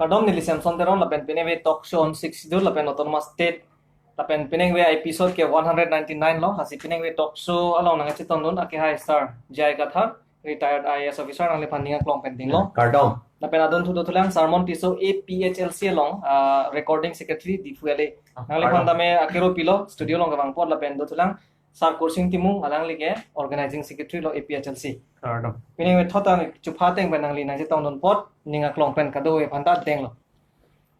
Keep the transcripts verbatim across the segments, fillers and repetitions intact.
Kardom, neli Samson Teron, lapen piningve talk show on Sixth Schedule lapen Autonomous State, lapen piningve episode ke one hundred ninety-nine lo. Lasi piningve talk show along nangchetongdun ake hai Sir J I Kathar, retired I A S officer, nangliphan ning aklong pen dinglo. Kardom. Lapen adon thu dothulang Sermon Tisso, A P H L C along, ah, recording secretary, Diphu L A. Ah, nangliphan kardom. Tame akero pilo, studio along kevang apot lapen dothulang Sir Kursing Timung, alangli ke organizing secretary lo A P H L C. Kardom. Piningve thot ta chupha ateng pen nangli nangchetongdun apot, ning aklong pen kadokave aphan ta denglo.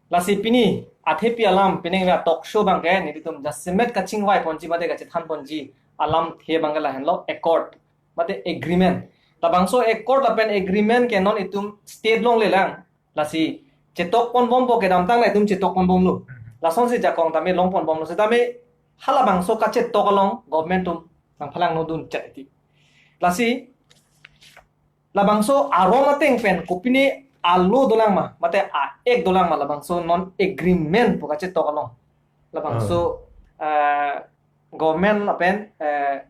Lasi pini athepi alam, piningve talk show abangke nelitum jasemet kachingvai ponji mate kachethan ponji alamthe abangke lahenlo, accord mate agreement. Labangso accord lapen agreement ke non itum state along lelang. Lasi chetok ponbompo, kedamtang la itum chetok ponbomlo. Lasonsi jakong tame long ponbomlo. Setame halabangso kachetok along government atum nangphalangnodun chet ti. Lasi labangso aron ateng pen kopine a-law dolang ma, mate a-act dolang ma, labangso non agreement pu kachetok along. Labangso, eh, government lapen, eh,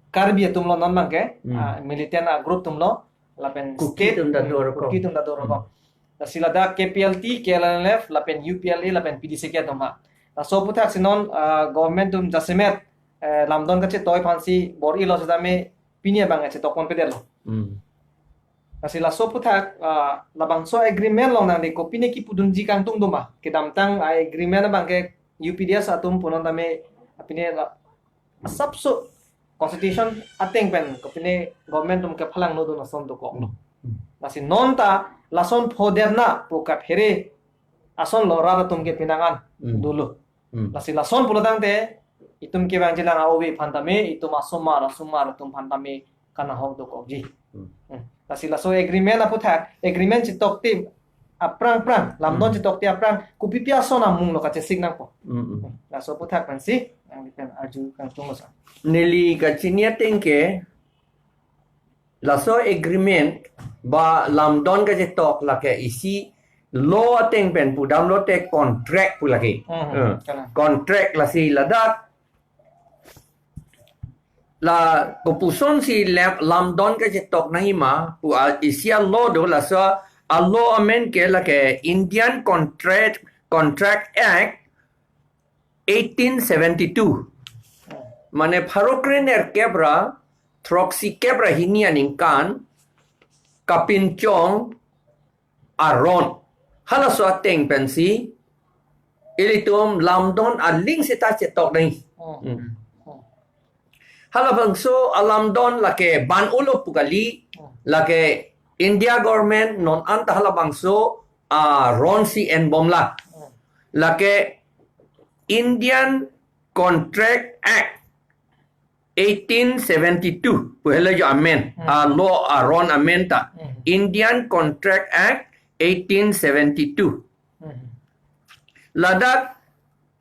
Karbi atum lo non abangke, Hmm. ah, militant a-group atum lo, lapen Kuki state, atum ta hmm, do rokok. Kuki atum ta do rokok. Hmm. Lasi ladak K P L T, K L N L F, lapen U P L A, lapen P D C K atum ha. Laso aputhaksi non, ah, government atum jasemet, eh, lamdon kachetoi aphansi bor-ilo setame pini abang chetok ponpedetlo. Hmm. Lasi laso aputhak, ah, labangso agreement along nangli kopine kipudunji kangtung do ma. Kedamtang a-agreement abangke U P D S atum punon tame, apine la, asapso constitution ateng pen kopine government atum kephalangnodun ason dokoklo. Hmm. Lasi non ta lason phodetna pu kaphere asonlo rat atum ke pinangan Hmm. dolo. Hmm. Lasi lason pulotangte itum kevangjilang a-ove aphan tame, itum asomar, asomar atum aphan tame kanahok dokokji. Hmm. Hmm. Lasi laso agreement aputhak, agreement chetoktip aphrang-phrang, lamdon Hmm. chetoktip aphrang, kopipi ason amung lo kachesik nangpo. Hmm, hmm. Hmm. Laso aputhak pensi, nanglipen arju kangtunglo sa. Neli kachini ateng ke, laso agreement ba lamdon kachetok lake isi law ateng pen pudamlote contract pu lake. Hmm, hmm. Eh, kalang. Contract lasi ladak la kopusonsi lam-, lamdon kachetok nangji ma pu a isi a-law do, laso a-law amen ke lake Indian Contract, Contract Act eighteen seventy-two. Mane pharo krenerkep ra throksikep ra hini aningkan kapinchong aron. Halaso ateng pensi ilitum lamdon aling seta chetok dei. Hmm. Hmm. Halabangso alamdon lake ban-olo pu kali, Hmm. lake India government non anta halabangso aronsi enbomlang. Hmm. Lake Indian Contract Act eighteen seventy-two pu helo jo amen. Hmm. A-law aron amen ta. Hmm. Indian Contract Act eighteen seventy-two. Hmm. Ladak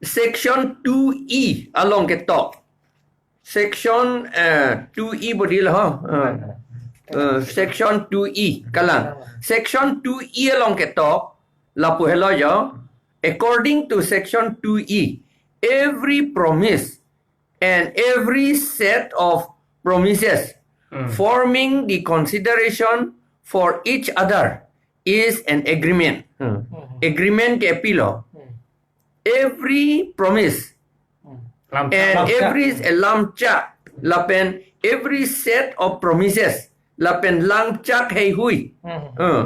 section two E along ketok. Section, eh, two E bodil ho. Eh, eh, section two E kalang. Section two E along ketok lapu helo jo. According to section two E, every promise and every set of promises Hmm. forming the consideration for each other is an agreement. Hmm. Hmm. Agreement ke pilo. Hmm. Every promise Lamchak. And Lamchak. Every, eh, lamchak, lapen every set of promises, lapen lamchak heihui. Hmm. Eh.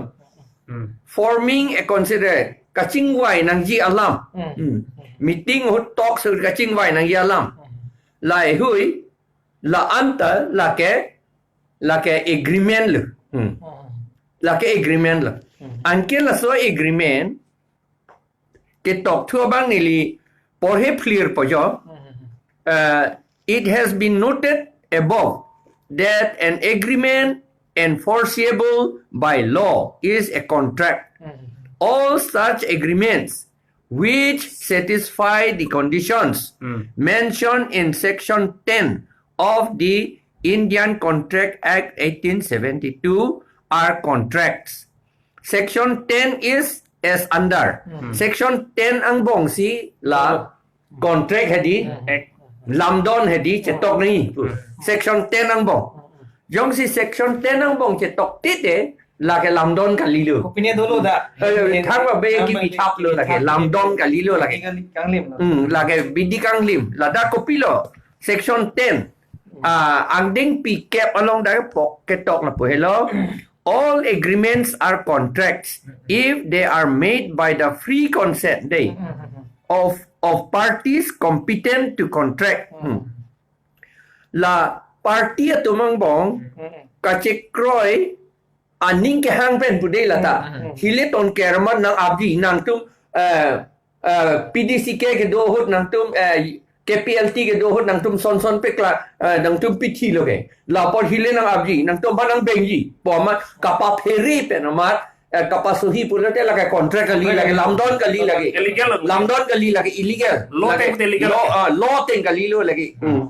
Hmm. Forming a consider, kachingvai nangji alam. Hmm. Hmm. Meeting ahut talks ahut kachingvai nangji alam. Hmm. Lahui, la anta, lake, lake agreement lo. Hmm. Hmm. Lake agreement lo. Hmm. Anke laso agreement, ketok thu abang neli porhe phlir po jo. Uh, it has been noted above that an agreement enforceable by law is a contract. All such agreements which satisfy the conditions Hmm. mentioned in Section ten of the Indian Contract Act eighteen seventy-two are contracts. Section ten is as under. Hmm. Section ten angbong si la Oh. contract hedi, Hmm. Act. Lamdon hedi, chetok ni. Hmm. Section ten angbong. Hmm. Jongsi section ten angbong chetok tite, lake lamdon kalilo. Kopine dolo da. Eh, thang ba be ki Thang ba bithap lo bithap lake, lo. Lamdon kalilo lake. Bidi kanglim, kanglim lo. Hmm, lake bidi kanglim. Ladak kopilo, section ten. Ah, angdeng pikep along dak pok ketok lapu helo. All agreements are contracts if they are made by the free consent, dei, of, of parties competent to contract. Hmm. La party atum angbong kachekroi aning kehang pen pu dei lata. Hmm. Hile ton kerman nang abdi nangtum, eh, eh, P D C K kedo ahut nangtum, eh, K P L T kedo ahut nangtum son son pekla, eh, nangtum pithi lo ke. Lapor hile nang abdi nangtum ba nang bengji. Pu amat kapaphere pen amat, eh, kapasohi pulote lake contract kali lake, lamdon kali lake. Illegal lo. Lamdon kali lake, illegal. Law Lake, ateng illegal. Law, ah, law ateng kalilo lake. Hmm.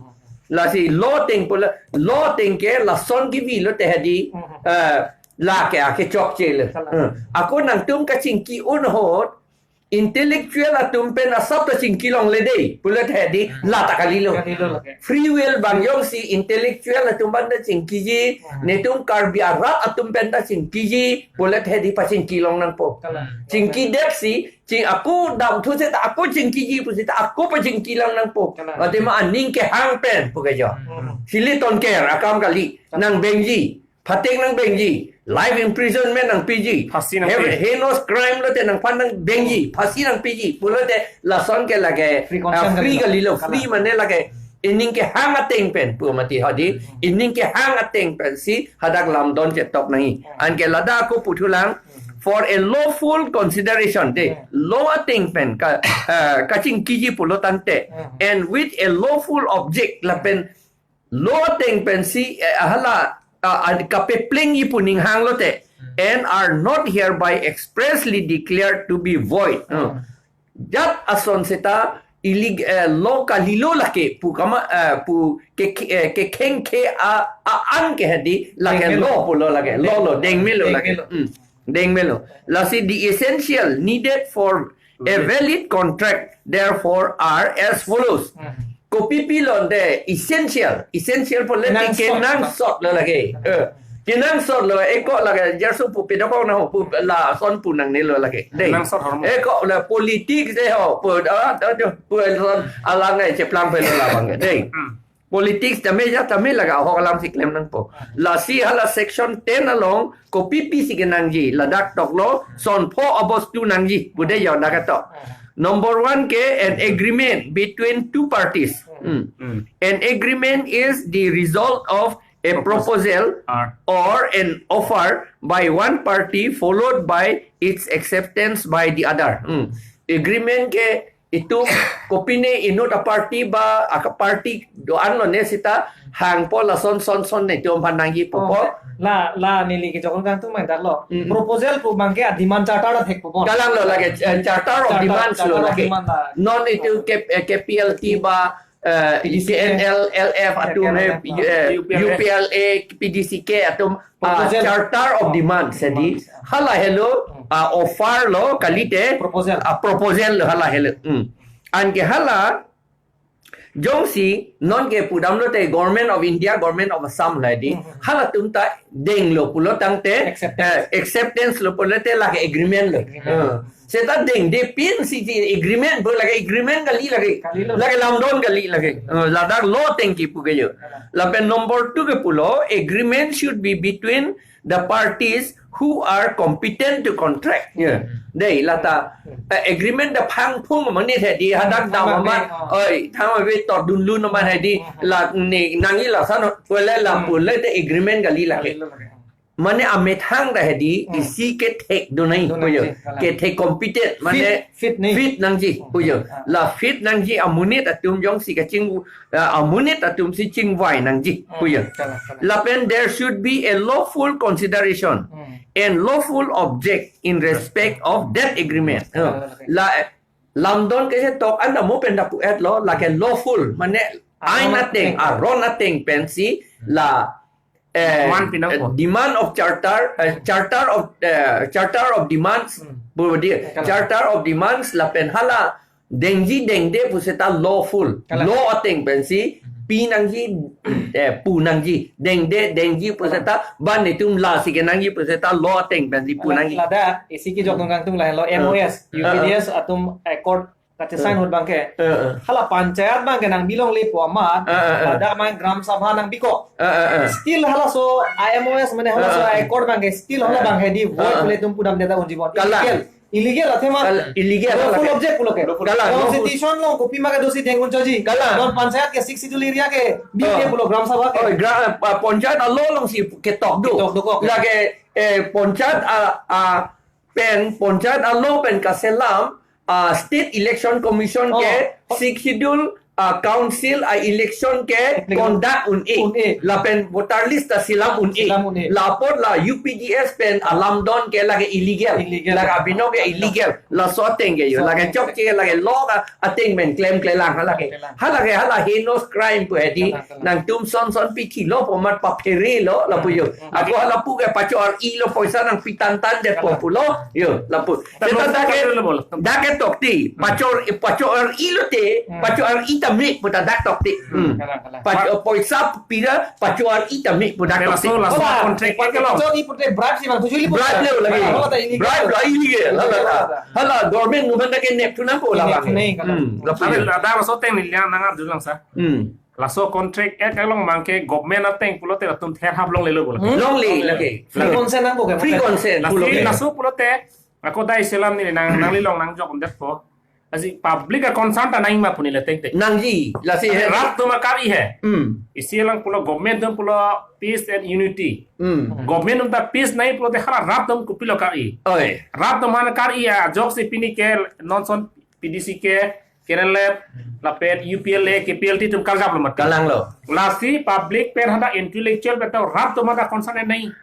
Lasi law ateng pula, law ateng ke lason kibi lote hedi, eh, lake ake chokche le. Salah. Hmm. Ako nangtum kachingki un ahut, intellectual atum pen asap ta chingki longle dei pulote hedi, lata kalilo. Kalilo lake. Free will bang jongsi intellectual atum pen ta chingkiji, Hmm. netum Karbi arat atum pen ta chingkiji, pulote hedi pachingki long nangpo. Kalang. Chingki detsi, ching ako damthu seta ako chingkiji pu seta ako pachingki long nangpo. Kalang. Atema aning kehang pen pu ke jo. Hmm. Hile ton ker akam kali, Kalang. Nang bengji, phatek nang bengji, life imprisonment nang piji. Phasi nang He-, piji. Heinous crime lote nangphan nang bengji, phasi nang piji. Pulote lason ke lake, Free ah, consent free kalilo. Kalilo, Kalang. Free mane lake ining kehang ateng pen pu mati hedi, Hmm. ining kehang ateng pensi hadak lamdon chetok nangji. Hmm. Anke ladak ako puthulang, Hmm. for a lawful consideration dei, Hmm. law ateng pen ka, ah, kachingkiji pulo tangte, Hmm. and with a lawful object lapen law ateng pensi, eh, hala, ah, ah, kapeplengji pu ning hang lote, Hmm. and are not hereby expressly declared to be void. Hmm. Hmm. Jat ason seta ilig-, eh, law kalilo lake pu kama, eh, pu ke, eh, kekhengkhe a, a an ke hedi lake Dengmelo. Law pulo lake, law lo, dengmelo lake. Dengmelo. Hmm. Dengmelo. Lasi the essential needed for a Hmm. valid contract therefore are as follows. Hmm. Kopi pilonte essential, essential pulote Kenangsot. Kenangsot lo lake. Eh. Kenangsot lo, eko lake, jersu pu pidokok na ho, pu lason pu nangnelo lake. Dei. Kenangsot hormu. Eko la politics dei ho, pu, ah, ah, pu lason alang ai cheplang pelo labang. Dei. Hmm. Politics tame ja tame lake ahok alam si klem nangpo. Lasi hala section ten along kopi pisi kenangji, ladak toklo, son pho abostu nangji, pu dei jo dak ketok. Number one ke an agreement between two parties. Hmm. Hmm. An agreement is the result of a Proposal. Proposal Ah. or an offer by one party followed by its acceptance by the other. Hmm. Agreement ke itum kopine inut aparty ba aka party do-an lone seta hangpo lason son son netum aphan nangji pupo. Oh, la, la neli kejokon kangtung mang dak lo. Mm-mm. Proposal pu abang ke a demand charter athek pupo. Kalang lo lake, eh, charter of Charter, demands lo charter of lake. Demand la. Non itum K-, eh, K P L T ba, eh, P D C K. K N L, L F atum K N L F, he, eh, U P L A. U P L A, P D C K atum, ah, Proposal. Charter of Demands hedi. Demands. Hala helo, Hmm. ah, offer lo kalite. Proposal. Ah, proposal lo hala helo. Hmm. Anke hala jongsi non ke pudam lote Government of India, Government of Assam la hedi. Hmm. Halatum ta denglo pulo tangte, Acceptance. eh, acceptance lo pulote lake agreement lo. Agreement. Hmm. Seta dengde pinsi agreement pu lake agreement kali lake. Kalilo. Lake lamdon kali lake. Eh, ladak law ateng kipu ke jo. Kalang. Lapen number two ke pulo, agreement should be between the parties who are competent to contract. Ya. Hmm. Dei, lata, Hmm. eh, agreement ta phangphung amonit hedi, hadak Hmm, dam thang amat, abe, oh. oi, thang abe tordunlun amat hedi, Hmm. la ne, nangji lason, wala la Hmm. pulote agreement kali lake. Kalilo lake. Mane amethang ta hedi, Hmm. isi kethek do nangji, Do pujo. nangji, kalang. Kethek competent, mane Fit, fit nangji. fit nangji, Hmm. pujo. Ah. La fit nangji amonit atum jongsi kaching, ah, amonit atum si chingvai nangji, Hmm. pujo. Kalang, kalang. Lapen there should be a lawful consideration Hmm. and lawful object in respect of that agreement. Kalang, kalang. La, lamdon kechetok anta mo pen ta pu-et lo, lake lawful, mane Ah, ain aron ateng, ateng. aron ateng pensi la eh, Demand pinangpo. eh, demand of charter, eh, charter of, eh, charter of demands, Hmm. pu dei, Kalang. charter of demands lapen hala dengji dengde pu seta lawful, Kalang. law ateng pensi, Hmm. pi nangji, eh, pu nangji, dengde, dengji pu seta, ban netum lasi kenangji pu seta, law ateng pensi pu nangji. Ladak, isi kejok nung kangtung lahenlo, M O S, U P D S atum accord kachesign ahut abangke. Eh, eh. Hala panchayat abangke nangbi longle pu amat, eh, eh, eh, ladak abang Gram Sabha nangbikok. Eh, eh, eh. Still halaso I M O S mane halaso, eh, eh, eh, accord abangke, still hala, eh, eh, abang hedi void, eh, eh, pule tum pudam deta unjibon. Kalang. Illegal. Illegal athe ma? Kal-, illegal, lawful, kalang, object pulo ke. Kalang, lawful. Constitution along kopi ma kedosi deng unjoji. Kalang. Non panchayat ke Sixth Schedule area ke, bi, oh, ke pulo Gram Sabha ke. Oh, gra-, ah, panchayat a-law alongsi ketok do. Ketok dokok. Lake, eh, panchayat a, a, pen, panchayat a-law pen kaselam, ah, State Election Commission ke, oh, Sixth Schedule, ah, council a-election ke, election conduct un-e. Un-e. Lapen voter list ta selam un-e. Selam un-e. Lapot la U P D S pen alamdon ke lake illegal. Illegal. Lake abino ke illegal. Laso ateng ke yo. Laso ateng. Lake chokche lake law ka ateng pen klemklelang halake. Klemklelang. Halake hala heinous crime pu hedi. Kalang, kalang. Nangtum son son pi thilo pu amat paphere lo lapu yo. Hmm. Ako hala pu ke pacho ar-i lo, poisa nangpi tantan det po, kalang, pulo. Yo, lapu. Seta dak ke, lo bolo. Dak ke tokti. Hmm. Pacho, pacho ar-i lote, hmm, pacho ar-i tame pu ta dak tokti. Hmm. Kalang, kalang. Pacho, poisa pira, pacho ar-i tame pu dak tokti. Laso, laso, hola, contract pacho, ke lo. Pacho i pute bribe si bang tujuh ribu. Bribe lo lagi. Hola, ta ini bribe lo, illegal. Hala, hala. Hala, government numan dak ke nep thu nangpo la bang. Nep thu nang, kalang. Hmm, lapu. Tapi yo. Ada laso ateng neli nangarjulang sa. Hmm. Laso contract act along abangke government ateng pulote latum therhap longlelo pulo. Hmm? Longle lake. Free consent nangpo ke? Free consent pulo ke. Lasi laso pulote, ako dai selam neli nang, nangli along nangjok detpo. Lasi public a-concern ta nangji ma pu neli tengte. Nangji, lasi he. Rat atum akar-i he. Hmm. Isi alang pulo government atum pulo peace and unity. Hmm. Government atum ta peace nangji pulote hala rat atum kopilo kar-i. Oi. Rat atum aphan kar-i ajoksi pini ke non son P D C ke, K N L F, lapen U P L A, K P L T atum karjap lo mati. Kalang lo. Lasi public pen hadak intellectual pen ta rat atum hadak concern nangji.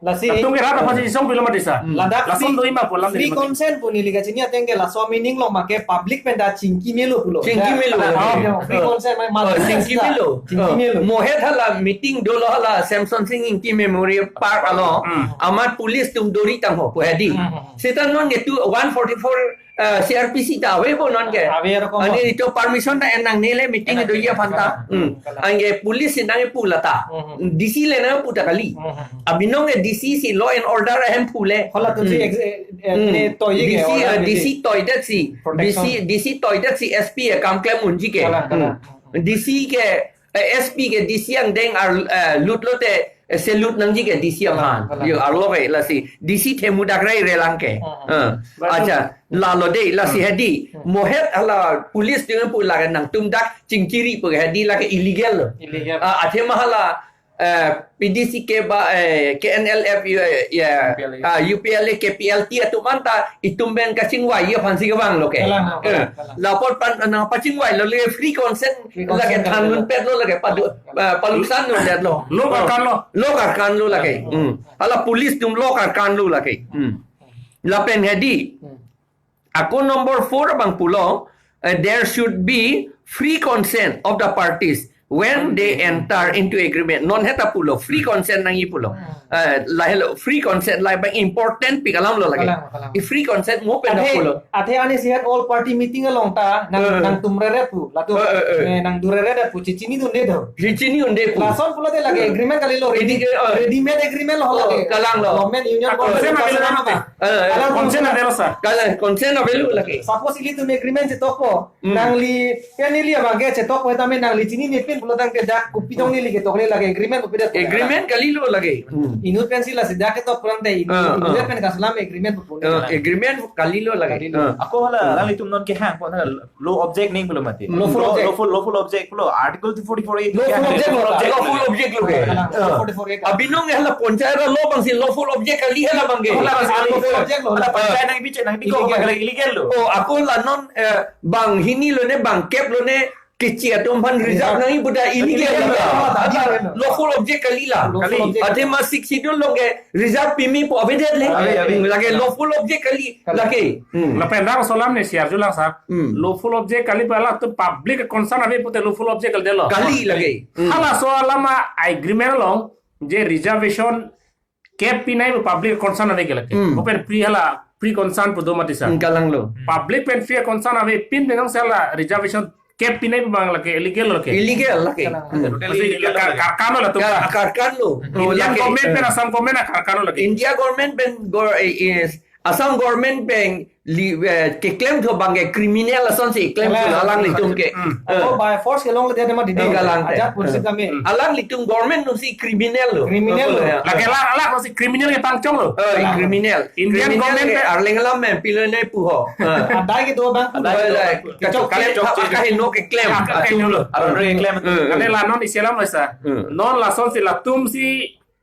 Lasi. Latum ke rat aphan si song bilo mati sa. Hmm. Ladak lason free, do ima pu alam free neli mati. Consent pu neli kachini ateng ke laso meaning lo make public pen ta chingki melo pulo. Chingki melo. Oh, free consent ma, oh, chingki melo. Chingki melo. Mohet hala meeting dolo hala Semson Sing Ingti Memorial Park along. Hmm. Amat police atum dori tangho pu hedi. Hmm. Seta non ke tu one forty-four, eh, C R P C ta ave bo non ke. Ave arokom. Ani ito permission ta en nangne le meeting do ya phanta. Hmm. Anke police si nangpu lata. Hmm. D C le nangpu ta kali. Hmm. Abinong ke D C si law and order ahemphu le. Hola atum si, hmm, ex-, eh, eh, hmm, ne toye ke D C, order eh, D C si. Toy det si. Protection. D C, D C toy det si S P akam klem unji ke. Kalang, kalang. Hmm. D C ke eh, S P ke D C angdeng ar, eh, lut lote, eh, salute nangji ke D C aphan. Kalang, kalang. Yo, arlo ke, lasi D C themu dak rai relang ke. Hmm. Eh, betul. Acha, lalo de, lasi, hmm, hedi. Hmm. Mohet hala police atum pu lake nangtum dak chingkiri pu hedi lake illegal lo. Illegal. Ah, athema hala, eh, P D C ke ba, eh, K N L F, eh, ya, U P L A. Ah, U P L A, K P L T atum anta, itum pen kachingvai ya aphansi kevang lo ke. Kalang, kalang, eh, kalang. Lapot pen nangpachingvai lo le free consent. Free consent lake than, kalang, dun pet lo lake padu, eh, palusan lo det lo. Lo karkan lo. Lo karkan lo lake. Hmm. Hala police atum lo karkan lo lake. Hmm. Lapen hedi. Hmm. Ako number four abang pulo, eh, there should be free consent of the parties when they enter into agreement. Non heta pulo, free consent nangji pulo. Hmm. Eh, lahelo, free consent lahai abang important pik alam lo lake. Kalang, kalang. I free consent mo pen athe, pulo. Athe ani sihat all party meeting along ta nang, eh, nangtum rere pu. Latum, eh, eh, eh, eh, nangdurere pu, chechinidunde do. Chechinidunde pu. Lason pulote lake, eh, agreement kalilo, ready, eh, eh, ready-made agreement lo, oh, lake. Kalang lo. Government union, ah, government consent, consent avelo mati. Eh, eh. Kalang consent avelo sa. Kalang consent avelo lake. Suppose ilitum agreement chetokpo. Hmm. Nangli pen ili abangke chetok po tame nangli chinine pin pulo tangte dak kopi tong neli ketok le lake agreement kopi det. Agreement kalilo lake. Hmm. Inut pensi lasi dak ketok pulang te inut, ah, inut, ah, pen kaselam agreement pu. Ah, agreement kalilo lake. Kalilo. Ah. Ako hala, hmm, nanglitum non kehang ko na law object ning pulo mati. Lawful object. Lawful, lawful object pulo. Article two forty-four A. Lawful object lo. Lawful object lo ke. Kalang, ah, two forty-four A. Abinong hala panchayat law abangsi lawful object kali hala abangke. Hala abangsi lawful object lo. Hala panchayat nangbichek nangbi ko, okay, hala illegal lo. Oh, ako la non, eh, bang hini lone, bang kep lone, kechi atum aphan reserve, reserve nangji pu ta illegal, illegal lo. Lo. Lawful object kali la. Lawful object. Athema Sixth Schedule along ke reserve pimi pu avedet le. Ave, ave. Hmm, lake lawful object kali. Kalang. Lake. Hmm. Lapen dak laso alam neli share arjulang sa. Hmm. Lawful object kali pu halatum public concern ave pute lawful object kali det lo. Kali lake. Hmm. Halaso alam a-agreement along je reservation kep pinai pu public concern ave ke lake. Hmm. Open free hala free concern pu do mati sa. Hmm, kalang lo. Public pen free concern ave pin pen nang hala reservation kep pinai abang lake illegal lo ke. Illegal lake. Kalang. Hmm. Totally Masih illegal laka lo ke. Karkan lo latum. Ka-, karkan lo. Hmm. Oh, Indian lake, government pen eh. Assam government akarkan lo lake. India government pen gor-, eh, eh, Assam government pen li, eh, keklem thu abang ke criminal asonsi klem thu Kalang. alanglitum ke. Hmm. Eh. Oh, by force kelongle dia tema didi. Eh, kalang te. Ajat pursip Eh. kami. Hmm. Alanglitum government atumsi criminal lo. Criminal lo. Eh. Lake la, la masih criminal ke pangchong lo. Eh, Kalang. criminal. Indian Criminal government ke pen arleng alam pen pilone puho. Eh. Adai kedo abang. Adai kedo abang. Kachok Kachok kali kachok thapa chok. kaheno keklem. Ah, Atum lo. Aron re klem. Eh, eh. Kali la non isi alam lo sa. Eh. Non lasonsi latumsi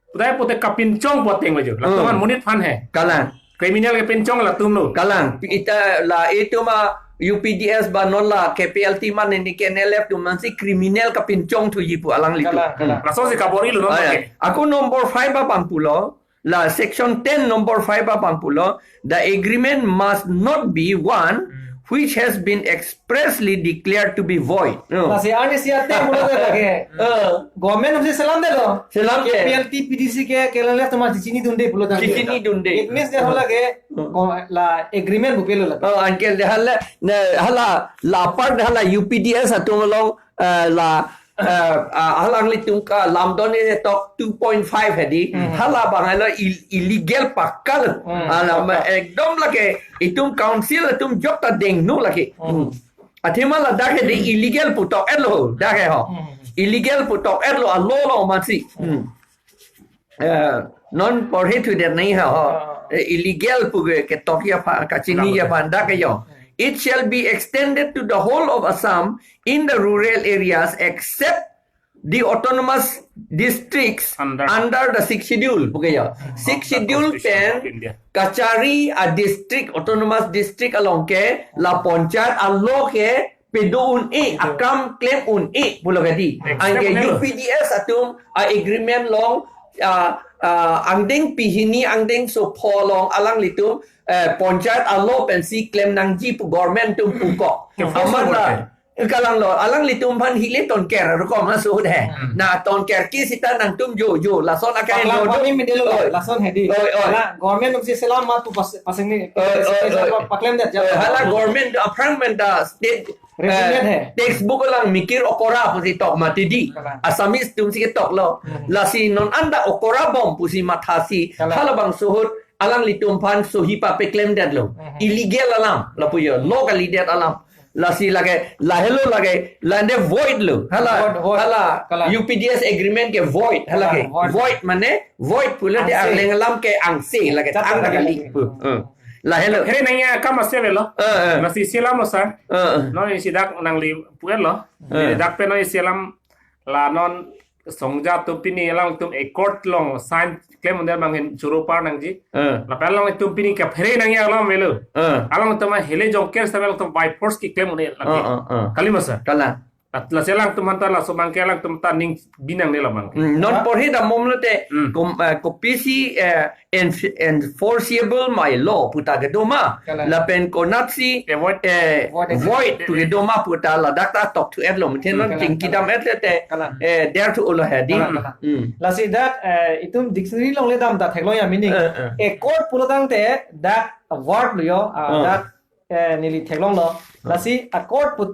pudai pute kapinchong poteng lo jo. Latum Hmm. an monit aphan he. Kalang. Criminal kepinchong latum lo. Kalang. Ita la itum a U P D S ba non la K P L T man ini K N L F atum ansi criminal kapinchong thuji pu alanglitum. Kalang, kalang. Hmm. Lasonsi kabor-i lo non Ah, ya. ke. Ako number five abang pulo. La section ten number five abang pulo, the agreement must not be one Hmm. which has been expressly declared to be void. No. Lasi arnisi ate pulote lake. Eh. Government atumsi selamdetlo. Selamdet. K P L T, P D C ke, K N L F atum chechinidunde pulo tangte. Chechinidunde. It means that hola ke, Hmm. ko-, la agreement bupelo la. Oh, anke de hala, ne, hala, la part hala U P D S atum along, eh, la, eh, ah, alanglitum ke lamdon tok two point five hedi. Hmm. Hala abang hala il-, illegal pakka lo. Hmm. Hala ma ekdom lake itum council atum jok ta dengno lake. Hmm. Hmm. Athema ladak hedi illegal putok etlo dak he ho. Hmm. Illegal putok etlo a law lo masi. Hmm. Eh, non porhi thudet nangji ha ho. Ah. Eh, illegal pu ke ketok aphan, kachini Kalang. aphan dak ke jo. Hmm. It shall be extended to the whole of Assam in the rural areas except the autonomous districts Under. under the Sixth Schedule pu ke jo. Hmm. Sixth Of the Schedule Constitution pen of India. kachari a district, autonomous district along ke la panchayat alo ke pedo un-e, Pedo. akam klem un-e pulo kedi. Except Anke nelo. U P D S atum a agreement along, ah, ah, angdeng pehini angdeng sopho along alanglitum, eh, panchayat alo pensi klem nangji pu government atum pukok. Ke force Amat lo la, ke. Kalang lo, alanglitum aphan hile tonker rukom aso de. Hmm. Na tonker ke sita nangtum jo jo, lason akai Paklang lo do. kami mendelo Oi. lason hedi. Oi, oi. Hala government atumsi selam ma tu pas, pasang ni. Oi, oi, Pasang oi. pa-, paklemdet Oi, jam. hala government aphrang menta state, Revenue eh, he. textbook alang mikir okora pusi tok mati di. Kalang. Assamese atumsi ketok lo. Hmm. Lasi non anda okora bom pusi mathasi. Kalang. Hala bangso ahut alanglitum aphan sohi pape klemdetlo. Mhm. Illegal alam, lapu jo, law kalidet alam. Lasi lake, lahelo lake, lande void lo. Hala, Void, void. hala, Kalang. U P D S agreement ke void, hala Kalang, ke. void. Void mane, void pulo de Angse. arleng alam ke angse, lake Jat thang lake. kali. Hmm. Lahelo. Here nangji akam ase avelo. Eh, eh. Lasi isi alam lo sa. Eh, eh. Non isi dak nangli puet lo. Eh. Dak pen non isi alam la non songja atum pini alangtum accord along sign klem un-e abang hin choro par nangji. Eh. Lapen alangtum pini kaphere nangji alam avelo. Eh. Alangtum hele jongker seta alangtum by force keklem un-e lake. Eh, eh, eh. Kali ma sa. Kalang. At lasi alangtum anta laso abang ke alangtum ta ning binang ne la abang ke. Hmm, non Ha? porhi damom lote Hmm. kom-, eh, kopisi, eh, enf-, enforceable my law puta kedo ma. Kalang. Lapen konatsi, Avoid. eh, Void. void pu kedo ma puta ladak ta tok thu etlo. Mungkin non Kalang, chingki kalang. dam et lote, Kalang. eh, der thu ulo hedi. Kalang, kalang. Hmm. Lasi dak, eh, itum dictionary along le dam ta theklong ya meaning. Eh, eh. Accord pulo tangte dak word lo jo, ah, Eh. dak, eh, neli theklonglo. Eh. Lasi accord put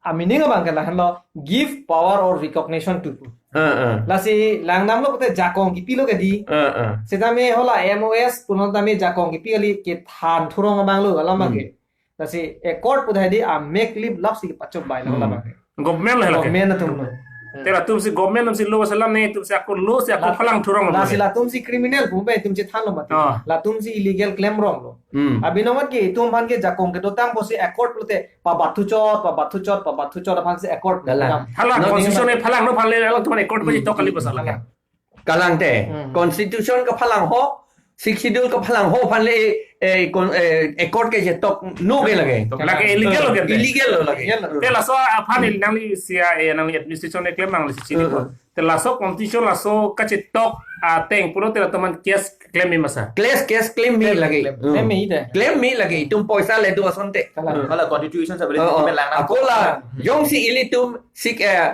a meaning abang ke lahenlo give power or recognition to. Eh, eh. Lasi langdamlo pute jakong kipilo kedi. Eh, eh. Setame hola M O S punon tame jakong kipi kali kethan thurong abang lo alam abang Hmm. ke. Lasi accord pu hedi a make live love si kepachok bai lo Hmm. alam abang ke. Government lo hela ke. Government atum lo. Te latumsi government atumsi law selam ne, atumsi ako law si ako Lat-, phalang thurong lo lasi le. latumsi criminal pu bai atumsi thanlo mati. Ah. Latumsi illegal klem ronglo. Hmm. Abinong mat ke itum aphan ke jakong kedotang pusi accord pulote pabathu chot, pabathu chot, pabathu chot aphansi accord Kalang. pulote. Hala No, constitution no. e phalang no phanle alangtum an accord Hmm. pachitok kali basa la ke. Kalang. Kalang te, Hmm. constitution kephalang ho, Sixth Schedule kephalang ho aphan le, eh, kon-, eh, accord kechetok no ke lake. Lake illegal lo ke te. Illegal lo lake. Illegal lo. Te laso aphan Hmm. nangli C I A, nangli administration e klem nangli si chini Hmm. ko. Te laso constitution laso kachetok ateng pulote latum an case klem me ma sa. Case, case klem me Klem, lake. klem. Hmm. Klem me ide. Klem me lake. Itum poisa le do asonte. Kalang. Hmm. Hala constitution sa beli Oh, oh. document lang nang Ako la, Hmm. jongsi ilitum sik, eh,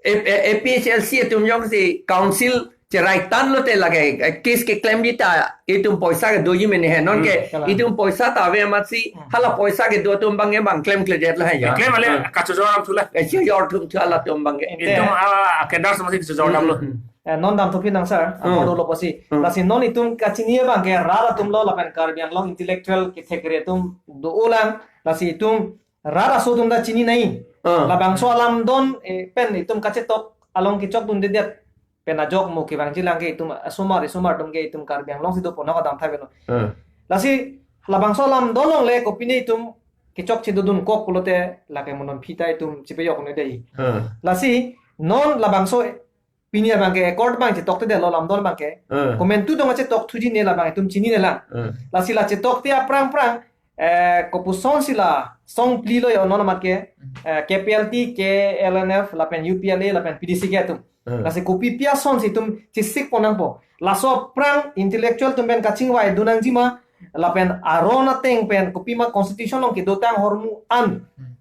A-, A-, A P H L C atum jongsi council cherai tanglo te lake, eh, case keklemji ta itum poisa kedoji mene he. Non ke, hmm, kalang, itum poisa ta ave amatsi, hmm, hala poisa kedo atum abang ke bang klemkledet lo he ya. Klem ale, hmm, kachojor atum thu la. Eh, chojor atum thu halatum abang ke. Ente. Itum, ah, kedar sama si chojor damlo. Hmm, hmm, hmm. Eh, non dam thupi nang sir, hmm, apor dolo pusi. Hmm. Lasi non itum kachini abang ke rat atum lo lapen Karbi Anglong intellectual kethek kere atum do-olang. Lasi itum rat aso atum ta chini nangji. Ah. Labangso alam don, eh, pen itum kachetok along kechokdundedet pen ajok mo kevangji lang ke itum asomar, isomar atum ke itum Karbi Anglong si dopo, nangkadam thai avelo. Ah. Lasi labangso alam don longle kopine itum kechokche dodunkok pulote lake mo non aphi ta itum chepejok-un-e dei. Ah. Lasi non labangso pini abang ke accord abang chetokte detlo, lam don abang ke. Eh. Komantu dong achetok thuji ne labang itum chinine lang. Eh. Lasi la chetokte aphrang aphrang, eh, kopuson si la song phli lo yo non amat ke, eh, K P L T, K L N F, lapen U P L A, lapen P D C K atum. Eh. Lasi kopi pi ason si itum chesik pon nangpo. Laso aphrang intellectual atum pen kachingvai do nangji ma, lapen aron ateng pen kopima constitution along kedotang ahormu an. Hmm.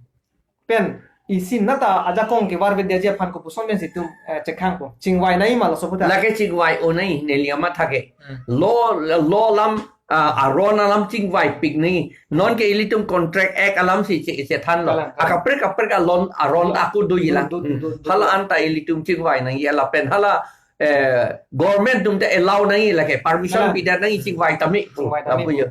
Pen isi nata ajakong kevar vedeji aphan kopuson pen si itum, eh, chekhangpo. Chingvai nangji ma laso puta. Lake chingvai-un nangji neli amatha ke. Hmm. Law, law alam, ah, aron alam chingvaipik nangji. Non ke ilitum Contract Act alam si che, chethanlo. Kalang, kalang. Akaprek kaprek alon aron, kalang, ako doji lang. Do, do, do, hmm, do, do. Hala anta ilitum chingvai nangji lapen hala, eh, government atum ta allow nangji lake, permission, kalang, pidet nangji, chingvai tame. Chingvai tame. Lapu yo.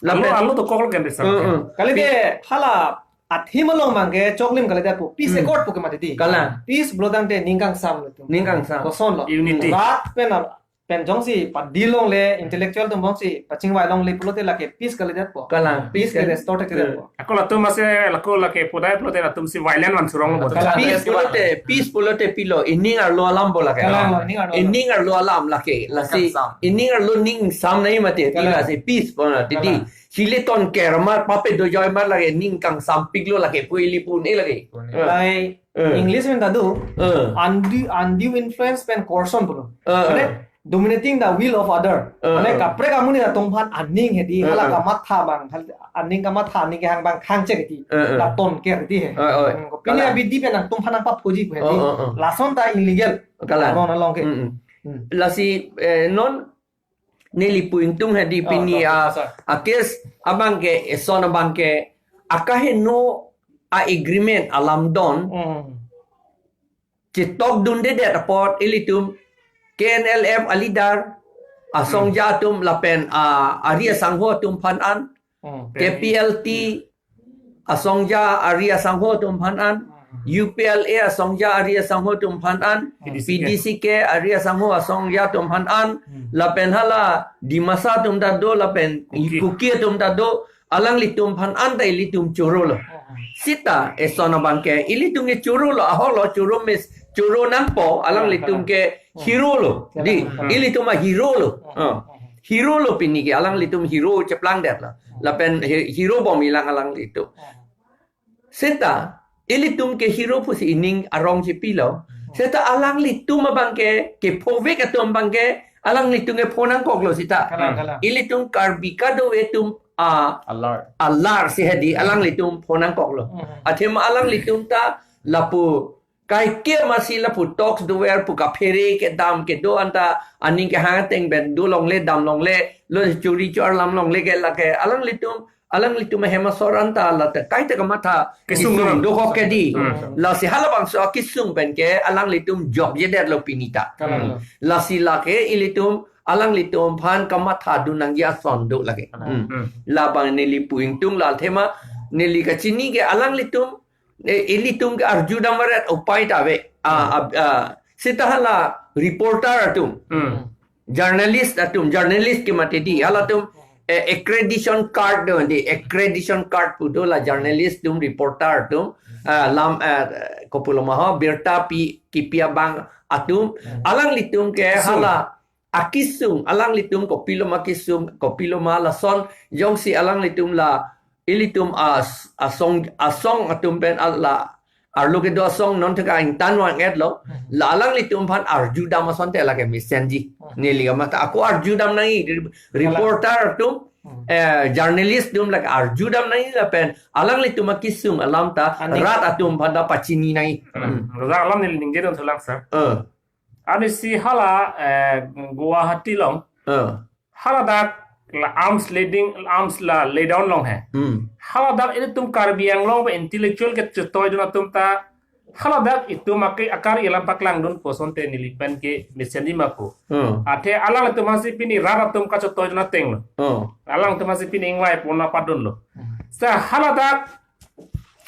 Alo, lapen alo dokok lo kende sir. Hmm, hmm. Kalite hala athema along abang ke choklim kalidet po. Peace, hmm, accord pu ke mati di. Kalang. Peace pulo tangte ning kangsam lo itum. Ning kangsam. Kosonlo. Unity. Rat pen a-, pen jongsi padi longle, intellectual atum jongsi pachingvai longle pulote lake peace kalidet po. Kalang. Peace ke restore kalidet po. Ako latum ase lako lake pudai pulote latum si violent van surong lo. Kalang. Peace pulote, peace pulote pilo, ining arlo alam bo lake. Kalang, ining arlo alam. Ining arlo alam lake, lasi, kangsam, ining arlo ning sam nangji mati, kalang, lasi peace pu na, titi. Kalang. Chile ton ker amat, pape do joi amat lake, ning kangsampik lo lake, pu ili pu-un-e lake. Pu-un-e. Eh. Lai, eh, English pen ta do, eh, undue, undue influence pen coercion pulo. Eh, mane, eh, dominating the will of other. Eh, mane, eh, kaprek amonit atum aphan aning hedi, eh, hala, eh, kamatha abang, hal-, aning kamatha, aning kehang abang khangchek hedi. Eh, eh. La ton ker hedi he. Eh, eh. Hmm, kopine, kalang, abidi pen nangtum aphan nangpaphoji pu hedi. Eh, eh, eh. Lason ta illegal. Kalang. Aron along ke. Hmm, hmm. Hmm. Lasi, eh, non neli pu ingtung hedi, oh, pini, no, a, sir, a case abang ke, eson abang ke, akaheno a agreement alam don. Hmm. Chetokdundedet apot ilitum K N L F a-leader, asongja, hmm, atum lapen, a, ari asangho atum aphan an, hmm, K P L T asongja ari asangho atum aphan an, hmm, U P L A asongja ari asangho atum aphan an, hmm, P D C K, P D C K ari asangho asongja atum aphan an, hmm, lapen hala Dimasa atum ta do, lapen Kuki, Kuki atum ta do, alanglitum aphan an ta ilitum choro lo. Hmm. Seta eson abang ke, ilitum ke choro lo, ahok lo choro mes, choro nangpo, alanglitum ke, hmm, hero lo. Di, hmm, ilitum a-hero lo. Hmm. Ah. Hero lo pini ke, alanglitum hero cheplangdetlo. Lapen he-, hero bom-i lang alanglitum. Seta, ilitum ke hero pusi ining arong chepilo. Seta alanglitum abang ke, kephovek atum abang ke, alanglitum ke pho nangkoklo seta. Kalang, kalang. Ilitum Karbi kadokave atum, a, alar, alar si hedi, alanglitum pho nangkoklo. Hmm. Athema alanglitum ta lapu kaike masi lapu talks dover pu kaphere kedam kedo anta aning kehang ateng pen do longle dam longle lo chori chor lam longle ke lake alanglitum, alanglitum ahem asor anta lata kaita kamatha kesung, kesung dokok ke di. Hmm. Lasi halabangso akesung pen ke alanglitum jokjedetlo pini ta. Kalang. Hmm. Lasi lake ilitum alanglitum aphan kamatha dun nangji ason do lake. Kalang. Hmm. Hmm. Labang neli pu ingtung la athema neli kachini ke alanglitum, eh, ilitum ke arjudam varet upai ta ave. Ah, hmm, ab-, ah, seta hala reporter atum. Hmm. Journalist atum, journalist ke mati di, halatum, eh, accreditation card do di, accreditation card pu do la journalist atum, reporter atum, ah, lam, eh, kopuloma ho, birta pi, kipi abang atum, hmm, alanglitum ke kesung, hala, akesung, alanglitum kopiloma kesung, kopiloma lason, jongsi alanglitum la, ilitum as-, asong, asong atum pen ala, arlo kedo asong non theka ingtan vang-etlo, hmm, la alanglitum aphan arjudam asonte lake mesenji. Hmm. Neli kamatha, ako arjudam nangji, re-, kalang, reporter atum, hmm, eh, journalist atum lake arjudam nangji lapen alanglitum akesung alam ta, aning, rat atum aphan ta pachini nangji. Kalang. Hmm. Roja alam neli ningje dun thulang sir. Eh. Ani si hala, eh, Guwahati along. Ah. Hala dak la arms leading, arms la lay down along he. Hmm. Hala dak ilitum Karbi Anglong intellectual kachetoidun atum ta hala dak itum ake akari alam paklangdun pu asonte neli pen ke mesen di ma pu. Hmm. Athe alanglitum aphansi pini rat atum kachetoidun ateng lo. Hmm. Alangtum aphansi pini ingvai pon padunlo. Hmm. Seta hala dak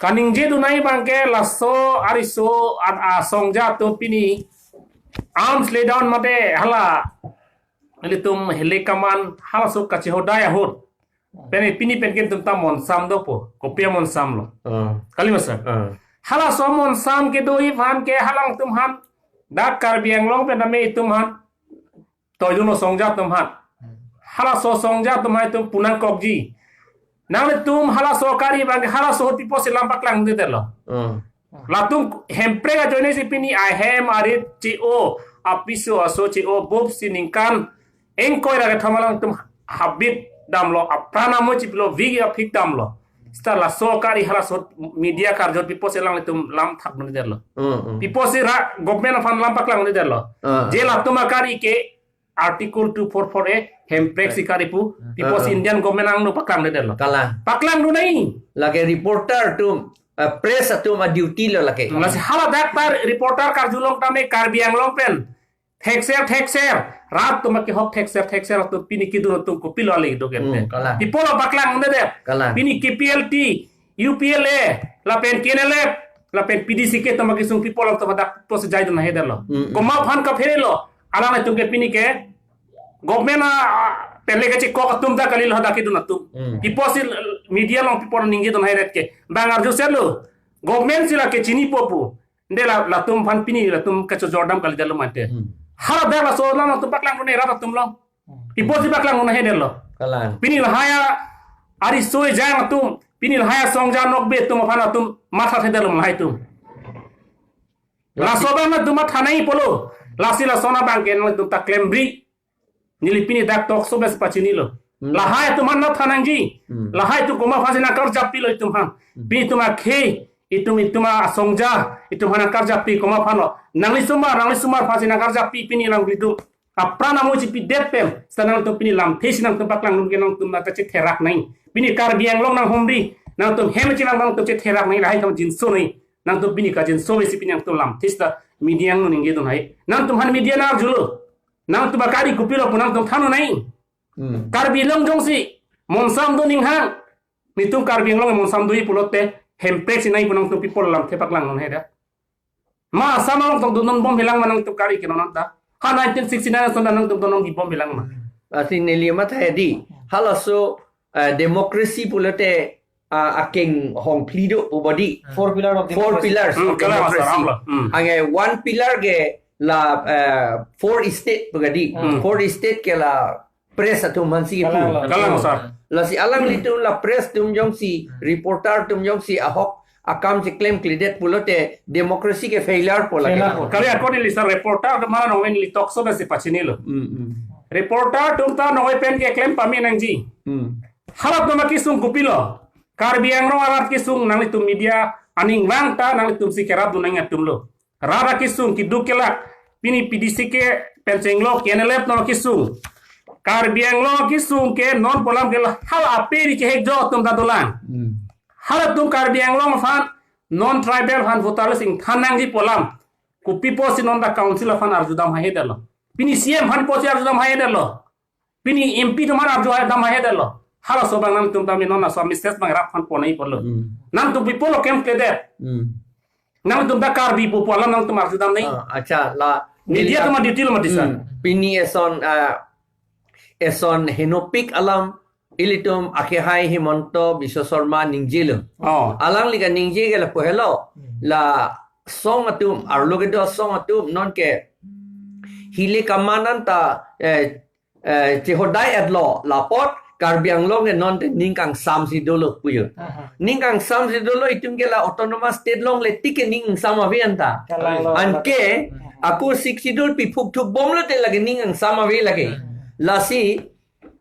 kaningjedun ai abang ke laso ariso at asongja atum pini arms lay down mate hala ilitum hile kaman halaso kachehodai ahut. Pen pini pen ke itum ta monsam dopo. Kopi amonsam lo. Ah. Kali ma sir? Ah. Halaso monsam kedo aphan ke alangtum aphan dak Karbi Anglong pen tame itum aphan toidunlo songja atum aphan. Halaso songja atum aphan itum punangkokji. Nanglitum halaso akari abang ke halaso ahut pipo si lam paklangdetlo. Ah. Latum Hemprek ajoine si pini ahem arit che-o, apiso aso che-o, bup si ningkan ingkoi ra kethom alangtum habit damlo, apran amoi chipilo, vigi aphik damlo. Seta laso akari halaso media karjut pipo si alanglitum lam thakdundetlo. Hmm, hmm. Pipo si ra government aphan lam paklangdetlo. Hmm. Je latum akari ke Article two four four A Hemprek si kari pu, pipo si Hmm. Indian government angno paklangdetlo. Kalang. Paklangdun ai. Lake reporter atum, eh, press atum a-duty lo lake. Lasi hala dak ta reporter karjulong tame Karbi Anglong pen thekser thekser rat atum akehok thekser thekser atum pini kedun atum kopilo ale do Hmm, kente. Kalang. Pipo lo paklangdunde. Kalang. Pini K P L T, U P L A, lapen K N L F, lapen P D C K atum akesung pipo lo atum dak to sejaidun ahedetlo. Hmm, hmm. Komat aphan kapherelo. Alanglitum ke pini ke government a, a, pen le kachekok atum ta kalilo dak kedun atum. Hmm. Pipo si media along pipo ningjedun ahedet ke. Bang arju selo. Government si lake chinipo pu. Nde la, latum aphan pini latum kachojordam kalidetlo mate. Hmm. Hala dak laso alam atum paklangdun ai rat atum lo. Hmm. Pipo si paklangdun ahedetlo. Kalang. Pini lahai ariso ejang atum, pini lahai asongja nokbe atum aphan atum matha thedetlo lahai atum. Laso abang atum matha nangjipo lo. Lasi laso abang ke nangtum ta klemri. Neli pini dak talk show bes pachinilo. Hmm. Lahai atum aphan matha nangji. Hmm. Lahai atum komat aphansi nangkarjapilo itum aphan. Hmm. Pini itum akhei, itum itum asongja, itum aphan nangkarjapi komat aphanlo. Nangli osomar, nangli osomar aphansi nangkarjapi pini nanglitum apran amoi chipidet pen. Seta nangtum pini lamthe si nangtum paklangdun ke nangtum nangkachetherak nang. Pini Karbi Anglong nanghumri, nangtum hem chevang nangtum chetherak nang, lahai kam jinso nang. Nangtum pini kajinso ave si pini nangtum lamthe seta media angno ningjedun ai. Nangtum aphan media nang arjulo. Nangtum akari kopilo pu nangtum than un ai. Hmm. Karbi Anglong jongsi monsam do ning hang. Netum Karbi Anglong monsam do-i pulote Hemprek si nangji pu nangtum pipo lamthe paklangdun ahedet. Ma Assam along tong dundun bom helang ma nangtum kari ke non anta. Ha nineteen sixty-nine ason nangtum dundun bom helang ma. Lasi neli matha di. Halaso, eh, democracy pulote, ah, akeng hongphli do pu bodi. Four pillar of Four democracy. Pillars Hmm, of kalang democracy. Asar, amlo. Hmm. Ange one pillar ke la, eh, four estate pu kadi. Hmm. Four estate ke la press atum aphansi kepu. Kalang lo. Kalang, sir. Lasi alanglitum la press atum jongsi, reporter atum jongsi ahok akam si klemkledet pulote democracy ke failure pu lake. Failure pu. Kali ako neli sir reporter atum aphan nonve neli talk show bes pachinilo. Hmm, hmm. Reporter atum ta nonve pen keklem pame nangji. Hmm. Rat atum akesung kopilo. Karbi Anglong arat kesung nanglitum media aning vang ta nanglitum si kerapdun nang atum lo. Rat akesung keduk kelak. Pini P D C K pen chenglo K N L F non kesung. Karbi Anglong kesung ke non pu alam ke la hala ape ri kehek jo atum ta dolang. Hmm. Halatum Karbi Anglong aphan non tribal aphan voter list ingthan nangji pu alam. Kopi pusi non ta council aphan arjudam ahedetlo. Pini C M aphan pusi arjudam ahedetlo. Pini M P atum aphan arjudam ahedetlo. Halaso abang nangtum tame non laso message abang rap aphan pon nangjipo lo. Hmm. Nangtum pipo lo klemkledet. Hmm. Nangtum ta Karbi pu pu alam nangtum arjudam nang. Ah, acha, la, media neli atum a-duty lo mati sir. Hmm. Pini eson, ah, eson henopik alam ilitum akehai Himanta Biswa Sarma ningjelo. Oh. Alangli kaningje ke lapu helo. Hmm. La song atum, arlo kedo song atum, non ke hile kaman anta, eh, eh, chehodai-etlo, lapot Karbi Anglong ke non te ning kangsam si dolo pu jo. Aha. Ning kangsam si dolo itum ke la autonomous state longle tik ke ning kangsam ave anta. Kalang lo. Anke, aha, ako Sixth Schedule piphuk thuk bomlo te lake ning kangsam ave lake. Aha. Lasi,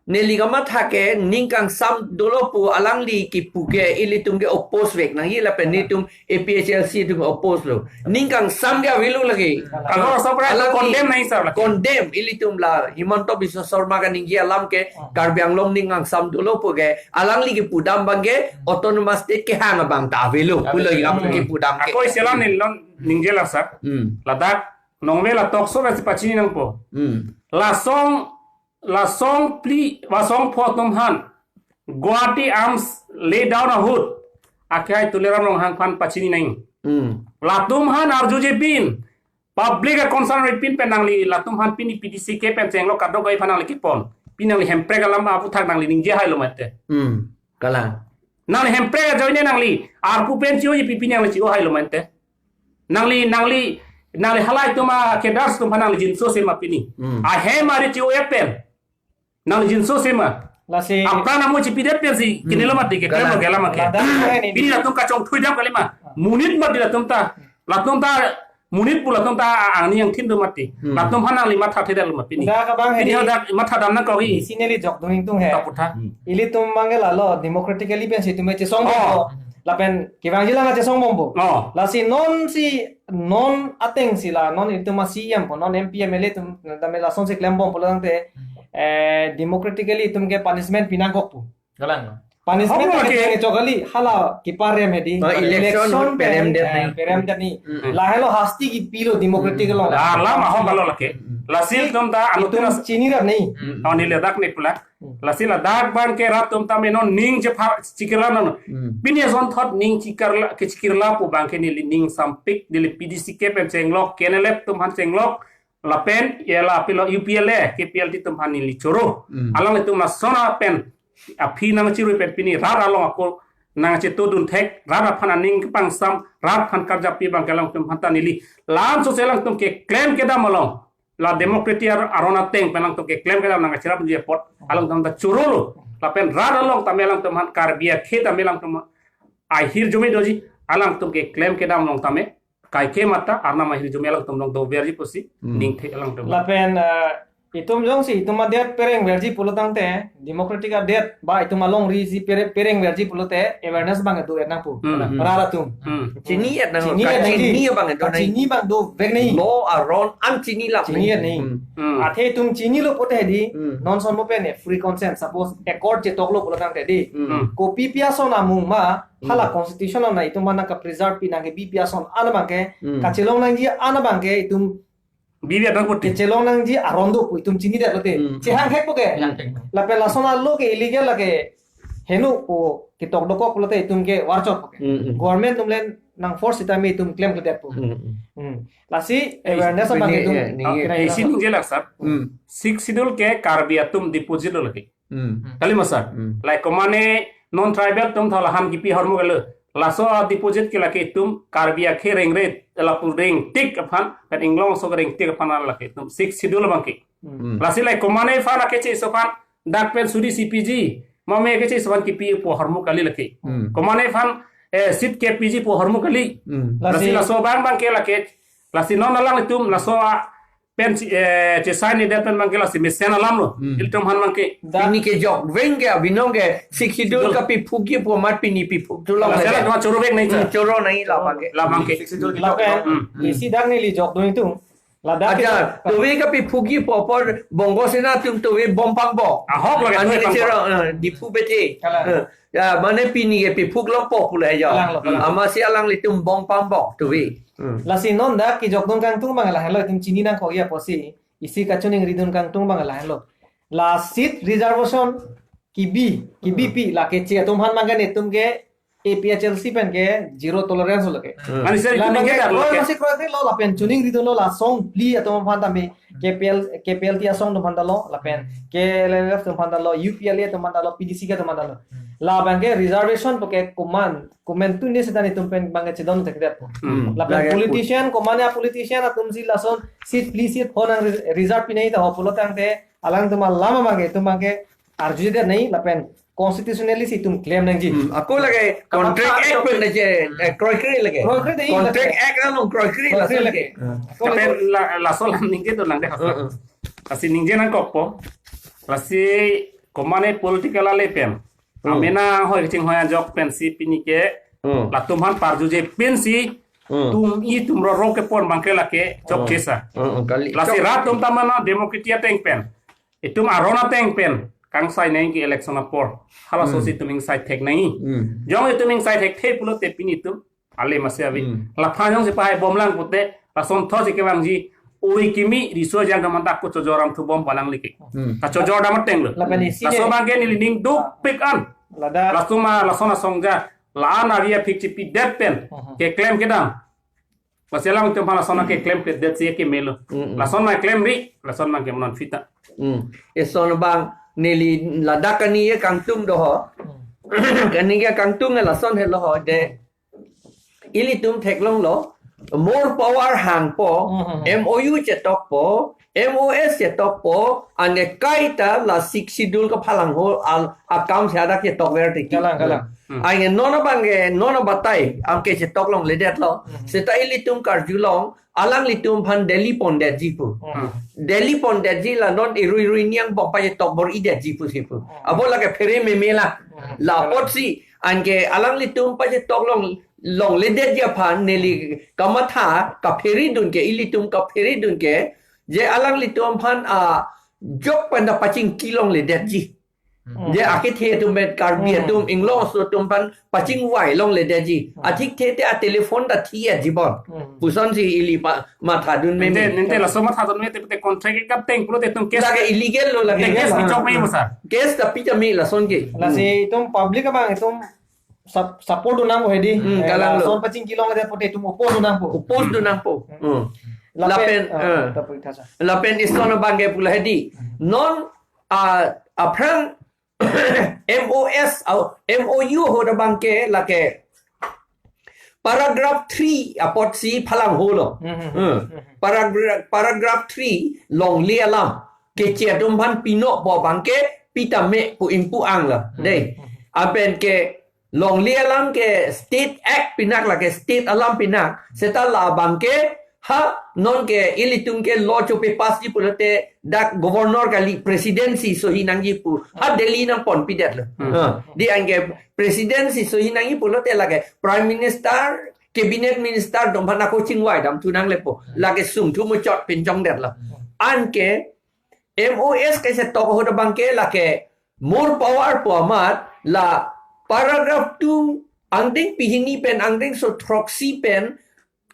Neli kamatha ke ning kangsam dolo pu alangli kipu ke ilitum ke oppose vek nangji lapen nelitum A P H L C atum oppose lo. Ning kangsam ke avelo lake. Alangli condemn nangji sir lake. Condemn ilitum la Himanta Biswa Sarma kaningje alam ke Karbi Anglong ning kangsam dolo pu ke alangli kipudam abang ke autonomous state kehang abang ta avelo pulo, ilitum kipudam ke. Ako isi alam neli non ningje la sir. Hmm. Ladak nonve la talk show si pachini nangpo. Hmm. Lasong lasong phli, lasong pho atum aphan Guwahati AIIMS lay down ahut akehai Tuliram Ronghang aphan pachini nang. Hmm. Latum aphan arjuje pin, public a concern ri pin pen nangli latum aphan pini P D C K pen chenglok kadokave aphan nangli kipon. Pini nangli Hemprek alam aputhak nangli ningje hailo mate. Hmm. Kalang. Nangli Hemprek ajoine nangli arpu pen chi-o ji pi pini nangli chi-o hailo mate. Nangli, nangli, nangli halai atum a cadres atum aphan nangli jinso sema pini. Hmm. Ahem ari chi-o-et pen nangli jinso sema. Lasi apran amu chipidet pensi kinilo mati ke, kalang, klem lo ke lama ke. Ladak ke ni. Pini latum kachongthui dam kalima. Monit mati latum ta. Latum ta monit pu latum ta angni angthin do mati. Hmm. Latum aphan nangli matha thedetlo ma pini. Dak abang pini hedi hadak matha dam nangkok-i. Isi neli jokdun ingtung he. Ta putha. Hmm. Ilitum abang ke lalo democratically pensi itum chesong bompo. Lapen kevangji lang chesong bompo. Oh. Lasi non si non ateng si la non itum a C E M po, non M P M L A atum tame lasonsi klem bompo lo tangte, eh, democratically itum ke punishment pi nangkok pu. Kalang. Punishment ahok lo ke ke chokali hala kiparem hedi. Oh, election, election perem pen, det eh, nangji. Perem det nangji. Hmm. Lahelo hasti kipilo democratically along. Hmm. Alam ahok lo lake. Hmm. Lasi itum ta anu itum chini rat nangji. Hmm. Oh, neli ladak neli pula. Hmm. Lasi ladak abang ke rat atum tame non ning chepha chikirla non. Hmm. Pini asonthot ning chikirla, kechikirla pu abang ke neli ning sampik, neli P D C K pen chenglok, K N L F atum aphan chenglok, lapen hala pilo U P L A, K P L T atum aphan neli choro. Hmm. Alanglitum lason pen aphi nangchirui pen pini rat along ako nangchetudun thek, rat aphan aning kepangsam, rat aphan karjapi abang ke alangtum aphan ta neli lam sose alangtum keklem kedam along, la democracy ar-, aron ateng pen alangtum keklem kedam nangcherapji apot alangtum ta choro lo. Lapen rat along tame alangtum aphan, Karbi akhei tame alangtum ahirjume doji, alangtum keklem kedam along tame kaike mata Arnam ahirjume alangtum along doverji pusi, hmm, ningthe alangtum. Lapen, eh, itum jongsi itum adet perengverji pulo tangte, democratic adet ba itum alongri si pere-, perengverji pulote awareness abang do-et nangpo. Hmm. Rat atum. Hmm. Chini-et nang, chini-et nangji. Chini abang do nang. Chini abang dovek nangji. Law aron an chini lap nang. Chini-et nangji. Hmm. Hmm. Athe itum chinilo pulote hedi, hmm, non son mo pen free consent, suppose accord chetok lo pulo tangte di. Hmm. Kopi pi ason amung ma, hala, hmm, constitution along itum aphan nangkapreserve pi nangkebi pi ason an abang ke, hmm, kachelong nangji an abang ke itum bibi adang poti. Kachelong nangji aron do pu itum chinidet lote. Hmm. Chehang hek po ke. Chehang hek po. Lapen lason alo ke illegal lake heno po ketok dokok lote itum ke varchot po ke. Hmm, hmm. Government atum le nang force sitame itum klemkledet po. Hmm, hmm. Hmm. Lasi eh, awareness abang itum. Eh, eh, eh, isi ningje la sir. Hmm. Sixth Schedule ke Karbi atum deposit lo lake. Hmm. Kali ma sir. Hmm. Like komane non tribal atum ta lahan kipi ahormu kali. Laso a deposit ke lake itum Karbi akhei rengre lapu rengtik aphan, pen inglong aso rengtik aphan lake itum Sixth Schedule abang ke. Hmm. Lasi like komane aphan lake che-iso aphan dak pen suri si piji. Mame ke che-iso aphan kipi pu ahormu kali lake. Hmm. Komane aphan, eh, seat kepiji pu ahormu kali. Hmm. Lasi, lasi laso abang abang ke lake. Lasi non alanglitum laso a pen si, eh, chesai ni det pen abang ke lasi mesen alam lo. Hmm. Ilitum aphan abang ke. Pini kejok veng ke abinong ke Sixth Schedule kapiphukji pu amat pini piphuk thu long. Lasi lake. Alam choro veng nangji. Hmm, choro nangji la abang ke. La abang ke. Sixth Schedule kejok. Lapen, hmm, isi dak neli jokdun ingtung. Ladak aja, ke tuve kapiphukji pu apor Bongo Sena atum tuve bom pangbok. Ahok lake. Ani tuve kechero, pangbok. Eh, Diphu bete. Kalang. Eh, ya, mane pini ke piphuk longpo pule ya. Kalang lo, kalang. Amatsi alanglitum bom pangbok tuve. Hmm. Lasi non dak kejokdun kangtung abang lahenlo, itum chini nangkok-i apotsi, isi kachiningridun kangtung abang lahenlo. La seat reservation kibi, kibipi, hmm, la keche atum aphan abang ke netum ke A P H L C pen ke zero tolerance lo ke. Hmm. Mane sir, la itum abang ke ningje dak lo kroi ke. Masi kroikre lo lapen chiningridunlo la asong phli atum aphan tame K P L, K P L T asong atum aphan ta lo lapen K L F atum aphan ta lo, U P L A atum aphan ta lo, P D C K atum aphan ta lo. Hmm. La abang ke reservation pu ke koman komantu ne seta netum pen abang ke chedon thekdet po. Hmm. Lapen lake politician, komane a politician atum si lason seat phli seat pho nang re-, reserve pi nangji ta ho pulo tangte alangtum alam abang ke itum abang ke arjudet nangji lapen constitutionally si itum claim nangji. Hmm. Ako lake Contract Act pen je, eh, kroikre lake. Kroikre de Contract lake. Act along kroikre. Kroikre lason lake. Hmm. Ako lake. Tapi la, laso alam ningje do nang de hasa. Hmm, hmm. Lasi ningje nangkokpo. Lasi Komane political ale pen. Hmm. Amena hoi kachinghoi ajok pensi pini ke. Hmm. Latum aphan parjuje pensi. Hmm. Tum i tum roro kepon abangke lake chokche sa. Hmm, hmm, kali. Lasi rat atum ta mane democracy ateng pen. Itum aron ateng pen. Kangsai nangji ke election apor. Halaso Hmm. si itum ingsai thek nangji. Hmm. Jong itum ingsai thekthe pulote pini itum ale masi ave. Hmm. Laphan jongsi pahai bomlang pute, lason thotsi kevangji, oi kimi, riso jang kamantak ko chojor damthu bom palang liki. Hmm. Kachojor dam ateng lo. Lapen isi Laso ne- abangke neli ning dukpik an. Ladak. Laso ma, lason asong ja, la-an avi aphik chipidet pen, Mhm. keklem kedam. Paselang itum aphan lason keklem kedet si kemelo. Hmm, hmm. Lason ma klemri, lason abangke monon fita. Hmm. Eson abang neli ladak kani ya kangtung do ho. Hmm. Kani ya kangtung lason helo ho de. Ilitum theklonglo, more power hangpo, Mhm. M O U chetokpo, M O S chetokpo, ane kaita la Sixth Schedule kaphalangho al akam si hadak chetokver tiki. Kalang, kalang. Hmm. Ane non abangke, non abatai, anke chetok longledetlo. Hmm. Seta ilitum karjulong, alanglitum aphan Delhi pondetji pu. Hmm. Delhi pondetji la non irui rui niang bok pachetokbor-idetji pusi pu. Hmm. Abo lake phere meme la. Hmm. La apotsi, anke alanglitum pachetok long, longledetji aphan neli kamatha, kapheridun ke, ilitum kapheridun ke, je alanglitum aphan ajok panda pachingki longledetji. Hmm. Je akethe atum pen Karbi Hmm. atum Inglong aso atum aphan pachingvai longledetji. Hmm. Athikthe te atelephone ta thi-etji bon. Hmm. Pusonsi ili pa mathadun meme. Ninte, ninte laso mathadun meme te, te contract ke kapteng pulote itum case. Lake illegal lo lake. Te case Illegal. kechok meme sir. Case ta pi ta me lason ke. Lasi Hmm. itum public abang itum sup-, support dunang ko hedi. Hmm, Eh, kalang lo. Lason pachingki longledet pute itum oppose dunang po. Oppose dunang po. Hmm. Hmm. Lapen, Lapen, ah, eh. tapu ikasa. Lapen ison abangke pula hedi. Hmm. Non, ah, aphrang M O S, ah, M O U ahut abangke lake paragraph three apotsi phalangho lo. Hmm, hmm, Hmm. hmm, hmm. Paragra-, paragraph three longle alam. Keche atum aphan pino pu abangke pi ta me pu ingpu ang lo. Hmm, Dei. hmm, hmm. Lapen ke longle alam ke State Act pinak lake state alam pinak. Seta la abangke ha non ke ilitum ke law chope passji pulote dak governor kali presidency sohi nangji pu. Ha Delhi nangponpidetlo. Hmm. Ha. Dei anke presidency sohi nangji pulote lake prime minister, cabinet minister atum aphan ako chingvai damthu nanglepo. Lake sungthu muchot pinchongdetlo. Anke M O S kechetok ahut abangke lake more power pu amat la paragraph two angdeng pehini pen angdengso throksi pen,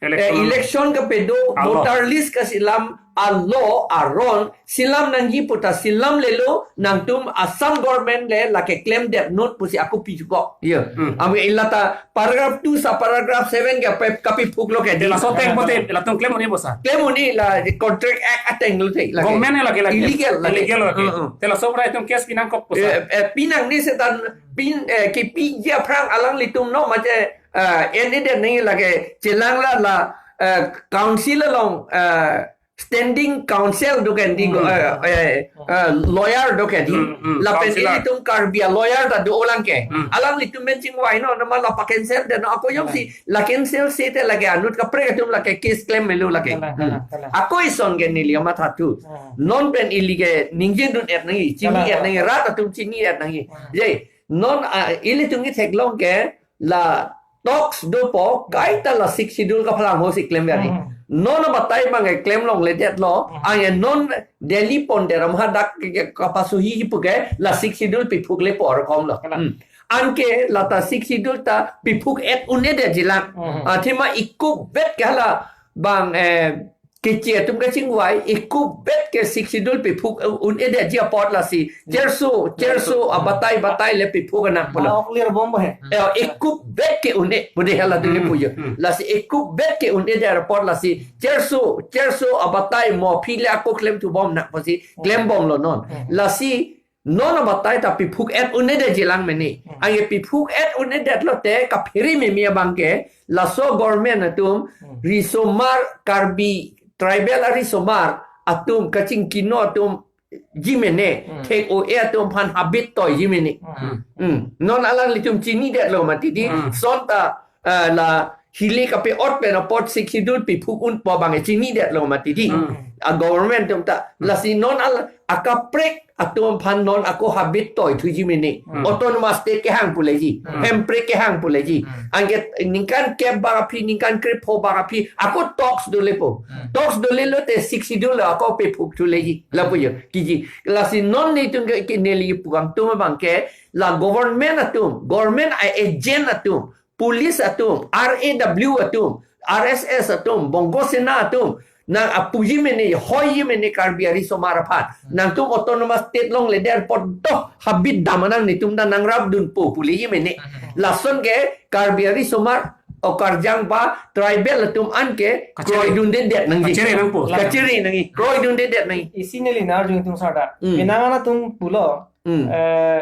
eh, Election. election kapedo, Alo. voter list kasilam, alo aron silam nangji puta silamlelo, nangtum Assam government le lake klemdet non pusi ako pijukok. Iya. Hmm. Ami ilata paragraph two sa paragraph seven ke pe-, kapiphuklo ke Te di. laso ateng pute, latum klem un-e bo sir. Klem un-e la Contract Act ateng lo te lake. Government lake lake. Illegal lake. Illegal lake. Hmm, hmm. Te laso pura itum case pinangkok po sir. Eh, eh, pinangne setan pin, eh, kepiji aphrang alanglitum non mache, eh, en-edet nangji lake chelang la la, eh, council along, eh, standing counsel do ke di, Hmm. eh, eh, eh, lawyer do ke di. Hmm, hmm. Lapen Counsel. ilitum Karbi a-lawyer ta do-olang ke. Hmm. Alanglitum pen chingvai non, non ma la pa-cancel det non, ako jongsi Hmm. la cancel si te lake anut kaprek atum lake case klemmelo lake. Kalang, Hmm. kalang, kalang. Ako ison ke neli amatha thu. Hmm. Non pen ili ke ningjendun-et nangji, chini-et Kalang, nangji, kalang. rat atum chini-et nangji. Hmm. Je, non, ah, ilitum ketheklong ke la talks dopo, kaita la Sixth Schedule kaphalangho si klemver-i. Hmm. Non abatai abangke klem longledetlo, Hmm. anke non Delhi pondet atum hadak ke, ke, kapasohi pu ke la Sixth Schedule piphuklepo arkom lo. Kalang. Hmm. Anke lata Sixth Schedule ta piphuk-et un-edetji lang. Hmm. Athema ikupvet ke hala abang, eh, keche atum kachingvai, ikupvet ke Sixth Schedule piphuk, eh, un-edetji apot lasi. Cherso, cherso, Cherso. abatai, batai le piphuk anak pulo. Ma ok lir bom bo he. Eh, ikupvet ke un-e, pudi hala tu Hmm, puyo. hmm. Lasi ikupvet ke un-edet apot lasi. Cherso, cherso, abatai mo aphi le ako klemthu bom nak pusi, klembomlo non. Hmm. Lasi non abatai ta piphuk-et un-edetji lang mene. Hmm. Anke piphuk-et un-edetlo te kaphere meme abangke, laso government atum, Hmm. risomar Karbi tribal arisomar atum kachingkino atumji mene, Hmm. thek-o-e atum aphan habit toiji mene. Hmm. Hmm. Non alanglitum chinidetlo mati di, Hmm. sonta, eh, la hile kape-ot pen apot Sixth Schedule piphuk unpo abangke chinidetlo mati di. Hmm. A government atum ta, Hmm. lasi non al akaprek atum aphan non ako habit toi thuji mene. Hmm. Autonomous state kehang puleji. Hmm. Hemprek kehang puleji. Hmm. Anke ningkan kep bang aphi, ningkan krepho bang aphi, ako talks dolepo. Hmm. Talks dole lote Sixth Schedule ako pephuk thuleji. Lapu jo, kiji. Lasi non netum ke, ke neli pu kangtung abang ke, la government atum, government a agent atum, police atum, R A W atum, R S S atum, Bongo Sena atum, nang apuji mene, hoiji mene Karbi arisomar aphan. Nangtum autonomous state longledet apot do habit dam anang netum ta nangrapdunpo puleji mene. Lason ke Karbi arisomar, o karjang ba tribal atum an ke Kachere. Kroidundedet nangji. Kachere nangpo. Kachere nangji. Kroidundedet nangji. Isi neli nangarju ingtung sar ta. Hmm. Penang anatum pulo, Hmm. eh,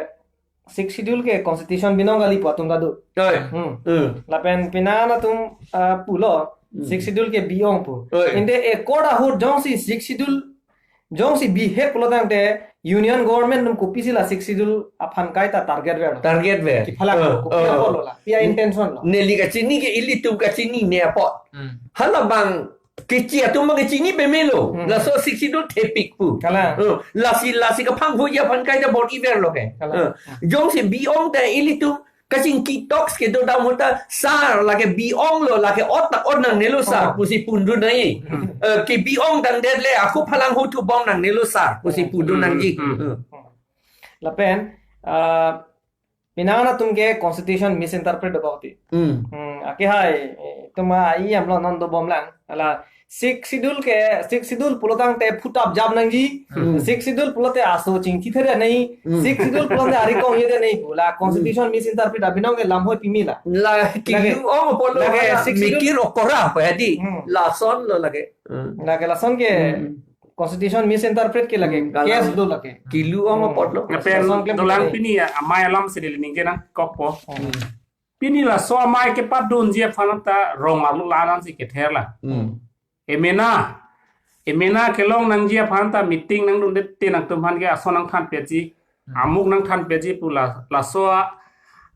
Sixth Schedule ke constitution binong kali pu atum ta do. Oi. Hmm. Hmm. Lapen penang anatum, ah, pulo, Hmm. Sixth Schedule ke bi-ong pu. Oi. Ante accord ahut jongsi Sixth Schedule, jongsi bihek pulo tangte Union Government atum kopisi la Sixth Schedule aphan kaita target ver lo. Target ver. Kephalak lo, Eh, kopi eh. apot lo la. Pia intention lo. Neli kachini ke ilitum kachinine apot. Hmm. Hala bang kechi atum bang kechini pemelo. Hmm. Laso Sixth Schedule thepik pu. Kalang. Eh, lasi, lasi kaphang hoya aphan kaita bor-i ver lo ke. Kalang. Eh, jongsi bi-ong te ilitum kachingki talks kedo dam ahut ta sar lake bi-ong lo, lake ot ta ot nangnelo sar, Oh. pusi pundun nangji. Hmm. Eh, ke bi-ong tangdet le ako phalang huthu bom nangnelo sar, pusi Hmm. pundun nangji. Hmm. Hmm. Hmm. Lapen, ah, penang anatum ke constitution misinterpret do bauti. Hmm. Hmm, ake hai, eh, tuma ai amlo non dobomlang. Ala Sixth Schedule ke, Sixth Schedule pulo tangte phuthap jap nangji. Hmm. Sixth Schedule pulote aso chingthithe de nai. Hmm. Sixth Schedule pulote ari kong ye de nai pu. La constitution misinterpret abinong ke lam hoi pimi la. La Lake, kilu-ong apot lo lake hala Sixth Schedule. Mikir okora pa hadi. Hmm. Lason lo lake. Hmm. Lake lason ke Hmm. constitution misinterpret ke lake. Hmm, kalang. Case do lake. Kilu-ong Hmm. apot lo. Lapen Lason ke dolang pini ya, amei alam si neli ningje nangkokpo. Hmm. Pini laso amei kepatdunji aphan ta rong arlo la-an si kether la. Hmm. Emena, emena kelong nangji aphan ta meeting nangdundet te nangtum aphan ke ason nangthanpetji, Hmm. amuk nangthanpetji pu la, laso a,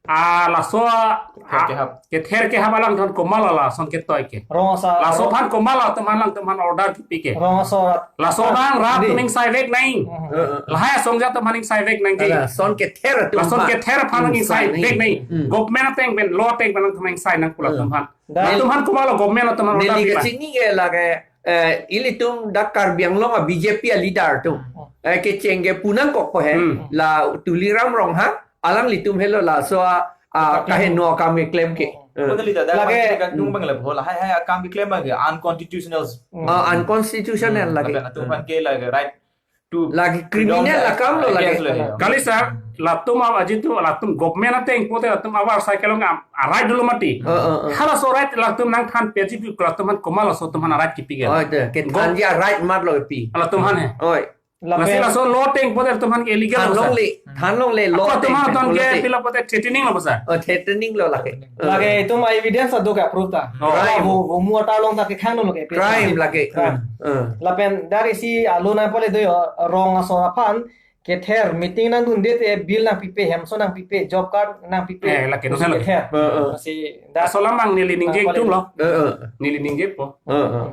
a, laso a, Kether kehap. Kether kehap alangtum aphan komat la lason ketoi ke. Rong asor. Laso aphan komat la atum aphan, alangtum aphan order kipi ke. Rong asor. Laso Ah, abang rat di. Ning saivek nai. Hmm. Eh, eh. Lahai asong ja atum aphan ning saivek nangji. Lason kether atum Lason aphan. Kether aphan Hmm, ning sai saivek nai. Nai. Hmm. Government ateng pen, law ateng pen atum ning sai nang pu la Hmm. atum aphan. Da- Atum aphan komat la government atum aphan order Neli pipa. Kachini ke lake, eh, ilitum dak Karbi Anglong a B J P a leader atum. Hmm. Eh, kecheng ke pu nangkokpo he. Hmm. La Tuliram Ronghang, alanglitum helo laso a, a, Kaheno akam keklem ke. Hmm. Eh. Kota lita, dak Lake- kan tung bang le, bola, hai, hai, akam keklem bang ke, unconstitutional. Hmm. Ah, unconstitutional Hmm. lake. Lapen atum aphan ke lake right to Lake freedom criminal of akam lo lake. Yes, lo, ya. Kali sir, latum ap aji tu, latum government ateng pote latum avarsai kelong am, a right dolo mati. Eh, eh, eh. Halaso right latum nangthanpetji pu latum aphan komat laso atum aphan a right kipi ke. Oh, itu. Ke Gov- thanji a right mat lo pi. Latum aphan he. Oi. Lapen Lasi laso law ateng pote latum aphan ke illegal lo sir. Thanlongle, thanlongle law Apa atum ateng aphan aton ke pulote. Pila pote threatening lo sir. Oh, threatening lo lake. Lake Eh. itum evidence ado ke proof ta. Oh. Crime. Ho, ho, mu atar long ta kekhang lo ke. Crime lake. Crime. Eh. Lapen dari si alo nangpale do yo, rong asor aphan kether meeting nangdundet te bill nangpipe, hemso nangpipe, job card nangpipe. Eh, lake, no, lake. Kether. Eh, eh. Si da Laso alam neli ningje Ah, ingtung lo. Eh, eh. Neli ningjepo. Eh, eh.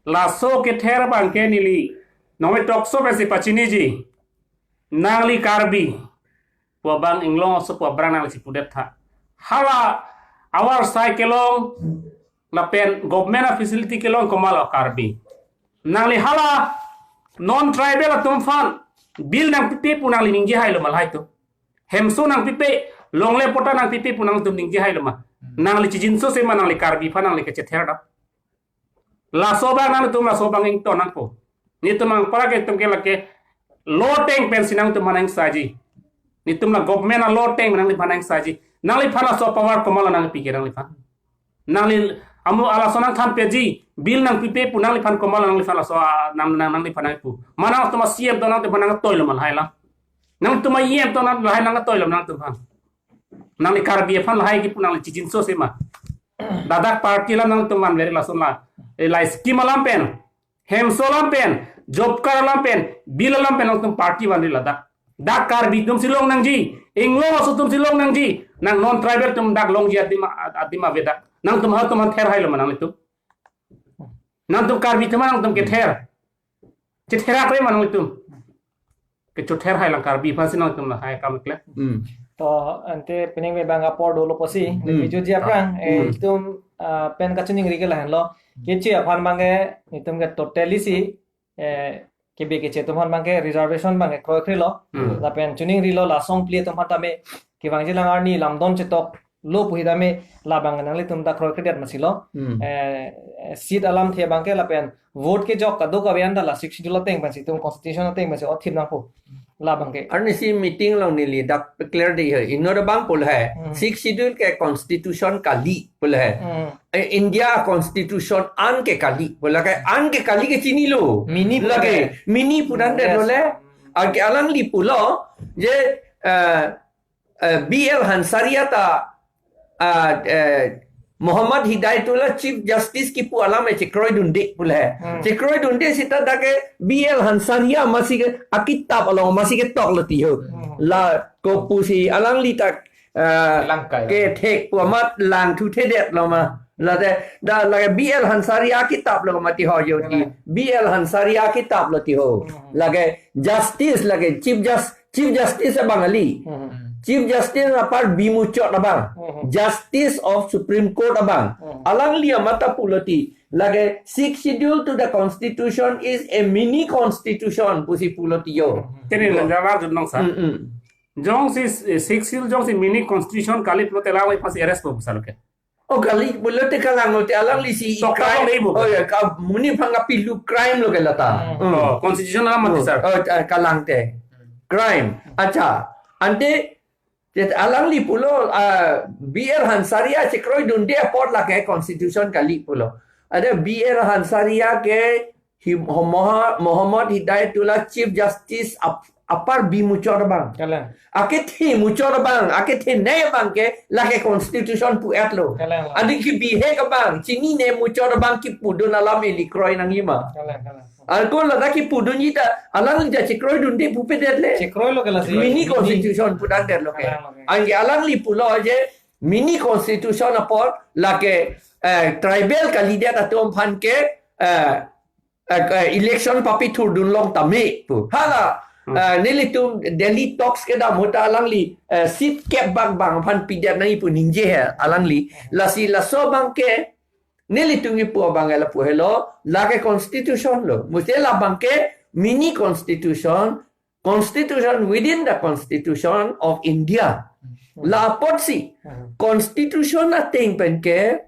Laso kether abang ke neli nonme talk show pensi pachiniji. Nangli Karbi pu abang inglong aso pu abrang nangli si pudet tha. Hala avarsai kelong lapen government a facility kelong komat lo Karbi. Nangli hala non tribal atum aphan bill nangpipe pu nangli ningje hai lo ma lahai atum. Hemso nangpipe, longle patta nangpipe pu nangtum ningje hai lo ma. Nangli chijinso se ma nangli Karbi aphan nangli kachether do. Laso abang nangtum laso abang ington nangpo. Netum nangpara ke tum ke lake law ateng pensi nangtum aphan nangsaiji. Netum la government a law ateng nangliphan nangsaiji. Nangliphan laso power komat lo nangpi ke nangliphan. Nangli amu alaso nangthanpetji, bill nangpipe pu nangliphan komat lo nangliphan laso a, nang, nang, nangliphan nangpu. Ma nangtum a C M do nangtum aphan nangtoi lo ma lahai alam. Nangtum a E M do nang lahai nangtoi lo nangtum aphan. Nangli Karbi aphan lahai kipu nangli chijinso se ma. Ladak party alam nangtum aphan leri lason la. Eh, la scheme alam pen, hemso alam pen, job card alam pen, bill alam pen nangtum party vanri ladak. Dak Karbi atum si long nangji, inglong aso atum si long nangji, nang non tribal atum dak longji adim a, adim avedak. Nangtum ha atum aphan ther hai lo ma nanglitum. Nangtum Karbi atum nangtum kether. Chetherak re ma nanglitum. kechother hai lang Karbi aphan si nangtum lahai akam keklem. Hmm. To ante penang me bang apor dolo pusi, Hmm. Bijutji aphrang, eh, Hmm. itum, ah, pen kachiningri ke lahenlo. Keche aphan abangke, itum ke totally si, eh, K B K K atum aphan abangke reservation abangke kroikre lo. Hmm. Lapen chiningrilo la songphli atum aphan tame kevangji lang arni lamdon chetoklo pusi tame labang nanglitum ta kroikredet masi lo. Hmm. Eh, seat alamthe abangke lapen vote kejok kadokave anta la Sixth Schedule ateng pensi itum constitution ateng pensi othip nangpo. Labangke. Arnisi meeting along neli dak clear de he. Inut abang pulo he. Hmm. Sixth Schedule ke constitution kali pulo he. Hmm. Eh, India constitution an ke kali. Pulo ke an ke kali ke chinilo. Mini pulo Lake ke. mini punan de Yes. dole. Ake alangli pulo je, eh, eh, B L Hansaria ta, ah, eh, Muhammad Hidayatullah Chief Justice kipu alam e chekroidunde pulo he. Hmm. Chekroidunde seta dak ke B L Hansaria masi ke akitap along masi ketoklo ti ho. Hmm. La kopusi alangli ta, ah, Langkai. kethek pu amat langthuthedet lo ma. Late da lake B L Hansaria akitap lo ma ti ho jo ti. Kalang. B L Hansaria akitap lo ti ho. Hmm. Lake justice lake Chief Jus-, Chief Justice abang kali. Hmm. Chief Justice apar bimuchot abang. Hmm. Justice of Supreme Court abang. Hmm. Alangli amat ta pulo ti. Lake Sixth Schedule to the Constitution is a mini constitution pusi pulo ti jo. Hmm. Tini lanjama junong sa. Hmm, hmm. Jongsi, eh, Sixth Schedule jongsi mini constitution kali pulote la wai pasi arrest po saloke. Oh, kali pulote kalang lote alangli si Tok ikrai. Tok lagi, Bu. Oh ya, ka muni phang kapilu crime lo ke lata. Hmm. Hmm. Oh, constitution alam mati, Oh, sir. oh, ah, kalang te. Crime. Acha, ante, tet alangli pulo, ah, B L Hansaria chekroidunde apot lake constitution kali pulo. Ada B L Hansaria ke hi, Moha-, Muhammad Hidayatullah Chief Justice ap-, apar bimuchot abang. Kalang. Akethe muchot abang, akethenei abang ke lake constitution pu-etlo. Kalang. Adi kibihek abang, chinine muchot abang kipudun alam ili kroi nangji ma. Kalang, kalang. Ako ladak kipudunji ta, alangli ta chekroidunde pupedet le. Chekroilo ke lasi. Mini Mini. constitution pudangdetlo ke. Kalang, kalang. Anke alangli pulo je, mini constitution apot lake, eh, tribal kalidet atum aphan ke, eh, eh, eh, election papithurdun long tame pu. Hala, Hmm. eh, nelitum Delhi talks kedam ahut ta alangli, eh, seat kep bak bang aphan pidet nangji pu ningje he alangli. Lasi laso abang ke nelitum kipu abang ke lapu helo, lake constitution lo. Musi labang ke mini constitution, constitution within the Constitution of India. Hmm. La apotsi, Hmm. constitution ateng pen ke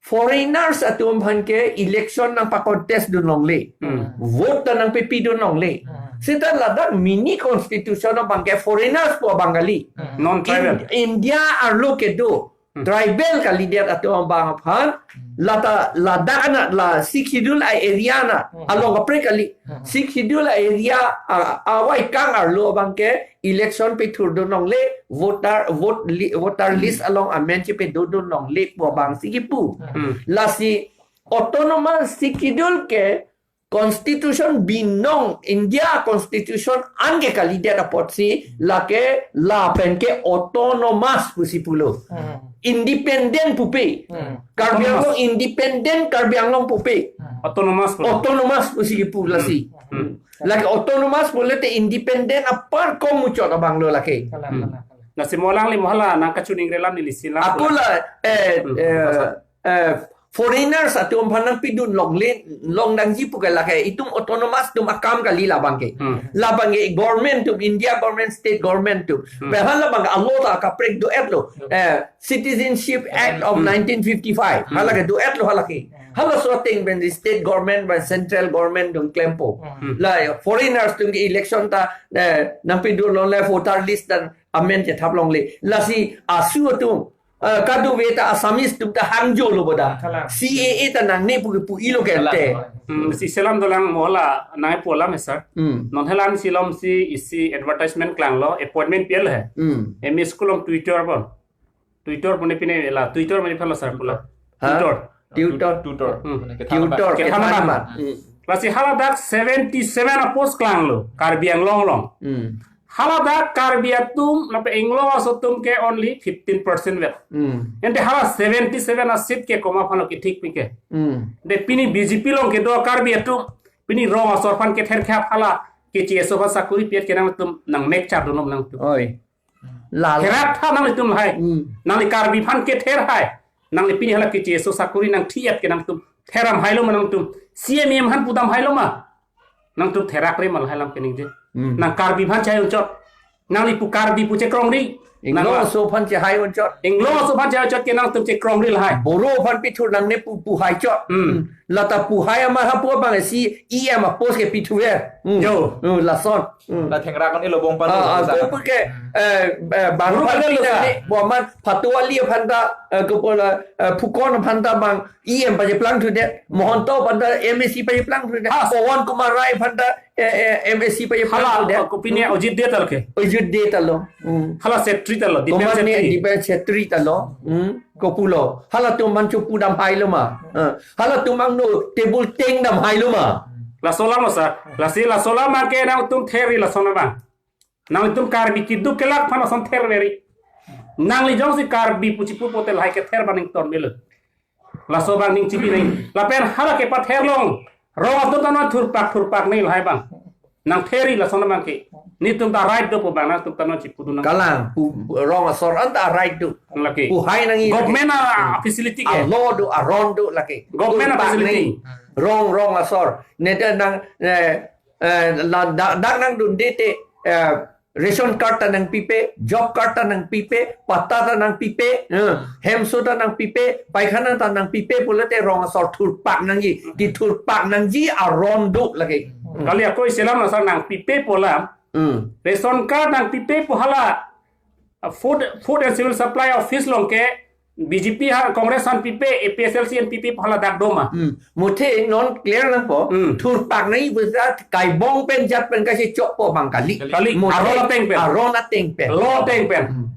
foreigners atum aphan ke election nangpacontest dun longle. Hmm. Vote ta nangpipidun longle. Hmm. Seta ladak mini constitution abang ke foreigners pu abang kali. Hmm. Non-tribal. In-, India arlo kedo. Hmm. Tribal kalidet atum abang aphan. Hmm. Lata ladak anat la Sixth Schedule a-area anat. Hmm. Along kaprek kali. Hmm. Sixth Schedule a-area a, awaikang arlo abang ke election pithurdun longle, voter, vote li-, voter list along amen chepedodun longle pu abang si kipu. Hmm. Lasi autonomous Sixth Schedule ke constitution binong, India constitution an ke kalidet apotsi lake lapen ke autonomous pusi pulo. Hmm. Independent pupe. Hmm. Karbi Anglong Autonomous. independent Karbi Anglong pupe. Hmm. Autonomous pulo. Autonomous pusi kipu lasi. Hmm. Hmm. Lake autonomous pulote independent apar komuchot abang lo lake. Kalang, Hmm. kalang, kalang. Lasi mo alangli mo hala nangkachiningri alam neli si lang Ako pula. la, eh, Hmm. eh, eh, foreigners atum aphan nangpidun longle, longdangji pu ke lake itum autonomous atum akam kali labang ke. Hmm. Labang ke government atum, India government, state government atum. Hmm. Pen hala abang ke alo ta kaprek do-etlo. Hmm. Eh, Citizenship Act of Hmm. nineteen fifty-five. Hmm. Hala ke do-etlo hala ke. Hmm. Halaso ateng pen state government pen central government atum klempo. Hmm. La foreigners atum ke election ta, eh, nangpidun longle voter list ta amen chethap longle. Lasi AASU atum, eh, kadokave ta Assamese atum ta hangjo lo boda. Kalang. C A A ta nangne pu pu-ilo ke Kalang. te. Hmm, si selam dolang mo hala nangpu alam he, sir. Hmm. Non helam silom si isi advertisement klanglo, appointment pi-el he. Hmm. M E school along tutor bon. Tutor pune pine la, tutor mane phala sir pula. Ha? Tutor. Tutor. Tutor. Hmm. Tutor. Ke Thanma. Thanma. Hmm. Lasi haladak seventy seven a post klanglo, Karbi Anglong along. Hmm. Haladak Karbi atum, lapen Anglong aso atum ke only fifteen percent vet. Hmm. Ante hala seventy seven a seat ke komat aphan lo kethik pi ke. Hmm. De pini B J P along kedo Karbi atum, pini rong asor aphan kether khap hala K G S O aphan sakori pi-et ke nangtum nangmek char dun nangtum. Oi. Lala. Therak tha nanglitum lahai. Hmm. Nangli Karbi aphan kether hai. Nangli pini hala K G S O sakori nangthi-et ke nangtum theram hailo ma nangtum? C M M aphan pudam hailo ma? Nangtum therak re ma lahai alam keningje. Hmm. Nang Karbi aphan chai unchot. Nangli pu Karbi pu chekrongri. Inglong aso aphan chehai unchot. Inglong aso aphan chehai unchot ke nangtum chekrongri lahai. Boro aphan pithur nangne pu, pu hai chot. Hmm. Hmm. Lata pu hai amar hapu abang si E M a post ke pithuver. Hmm. Jo. Hmm, lason. Hmm. La therak ani lo bom pan. Ah, ah, lo ko pu ke, eh, eh, bang Boro aphan pada lo sa. Nangne, bo aman Phattuali aphan ta, eh, ko pu la, eh, Phukon aphan ta bang E M pacheplang thudet, Mohanta aphan ta M A C pacheplang thudet, ah, Pawan Kumar Rai aphan ta, eh, eh, M A C pacheplang thudet. Hala, ko pini Ajit Dey ta lo ke? Ajit Dey ta lo. Hmm. Hala Chetri ta lo, Dipen Kumar ne Chetri. Dipen Chetri ta lo. Hmm. Ko pulo. Halatum aphan chepudam hailo ma? Eh. Halatum angno table tengdam hailo ma? Laso alam lo sir. Lasi laso alam ke nangtum therri lason abang. Nangtum Karbi keduk kelak aphan lason ther veri. Nangli jongsi Karbi pu chipu pote lahai kether abang ning ton melo. Laso abang ning chipi nang. Lapen hala kepather long. Rong atum ta non thurpak thurpak nang lahai abang. Nang therri lason abang ke. Netum ta right dopo abang nangtum ta non chipu dun nang. Kalang, pu, pu, rong asor anta right do. Lake. Pu hai nangji. Government a, hmm, facility ke. A law do, aron do lake. Government a facility. Thurpak nangji. Rong, rong asor. Neta nang, eh, eh, la, da, dak nangdunde te, eh, ration card ta nangpipe, job card ta nangpipe, patta ta nangpipe, eh, hemso ta nangpipe, paikhana ta nangpipe, pulote rong asor thurpak nangji, kethurpak nangji aron do lake. Hmm. Kali ako isi alam asor nangpipe pu alam, hmm, ration card nangpipe pu hala, ah, Food, Food and Civil Supply Office along ke B J P ha, Congress aphan pipe, A P H L C aphan pipe pu hala dak do ma? Hmm. Muthe non clear nangpo. Hmm. Thurpak nangji pu ta kaibong pen jat pen kachechokpo abang kali. Kali. Muthe aron ateng pen. Aron ateng pen. Law ateng pen. Hmm.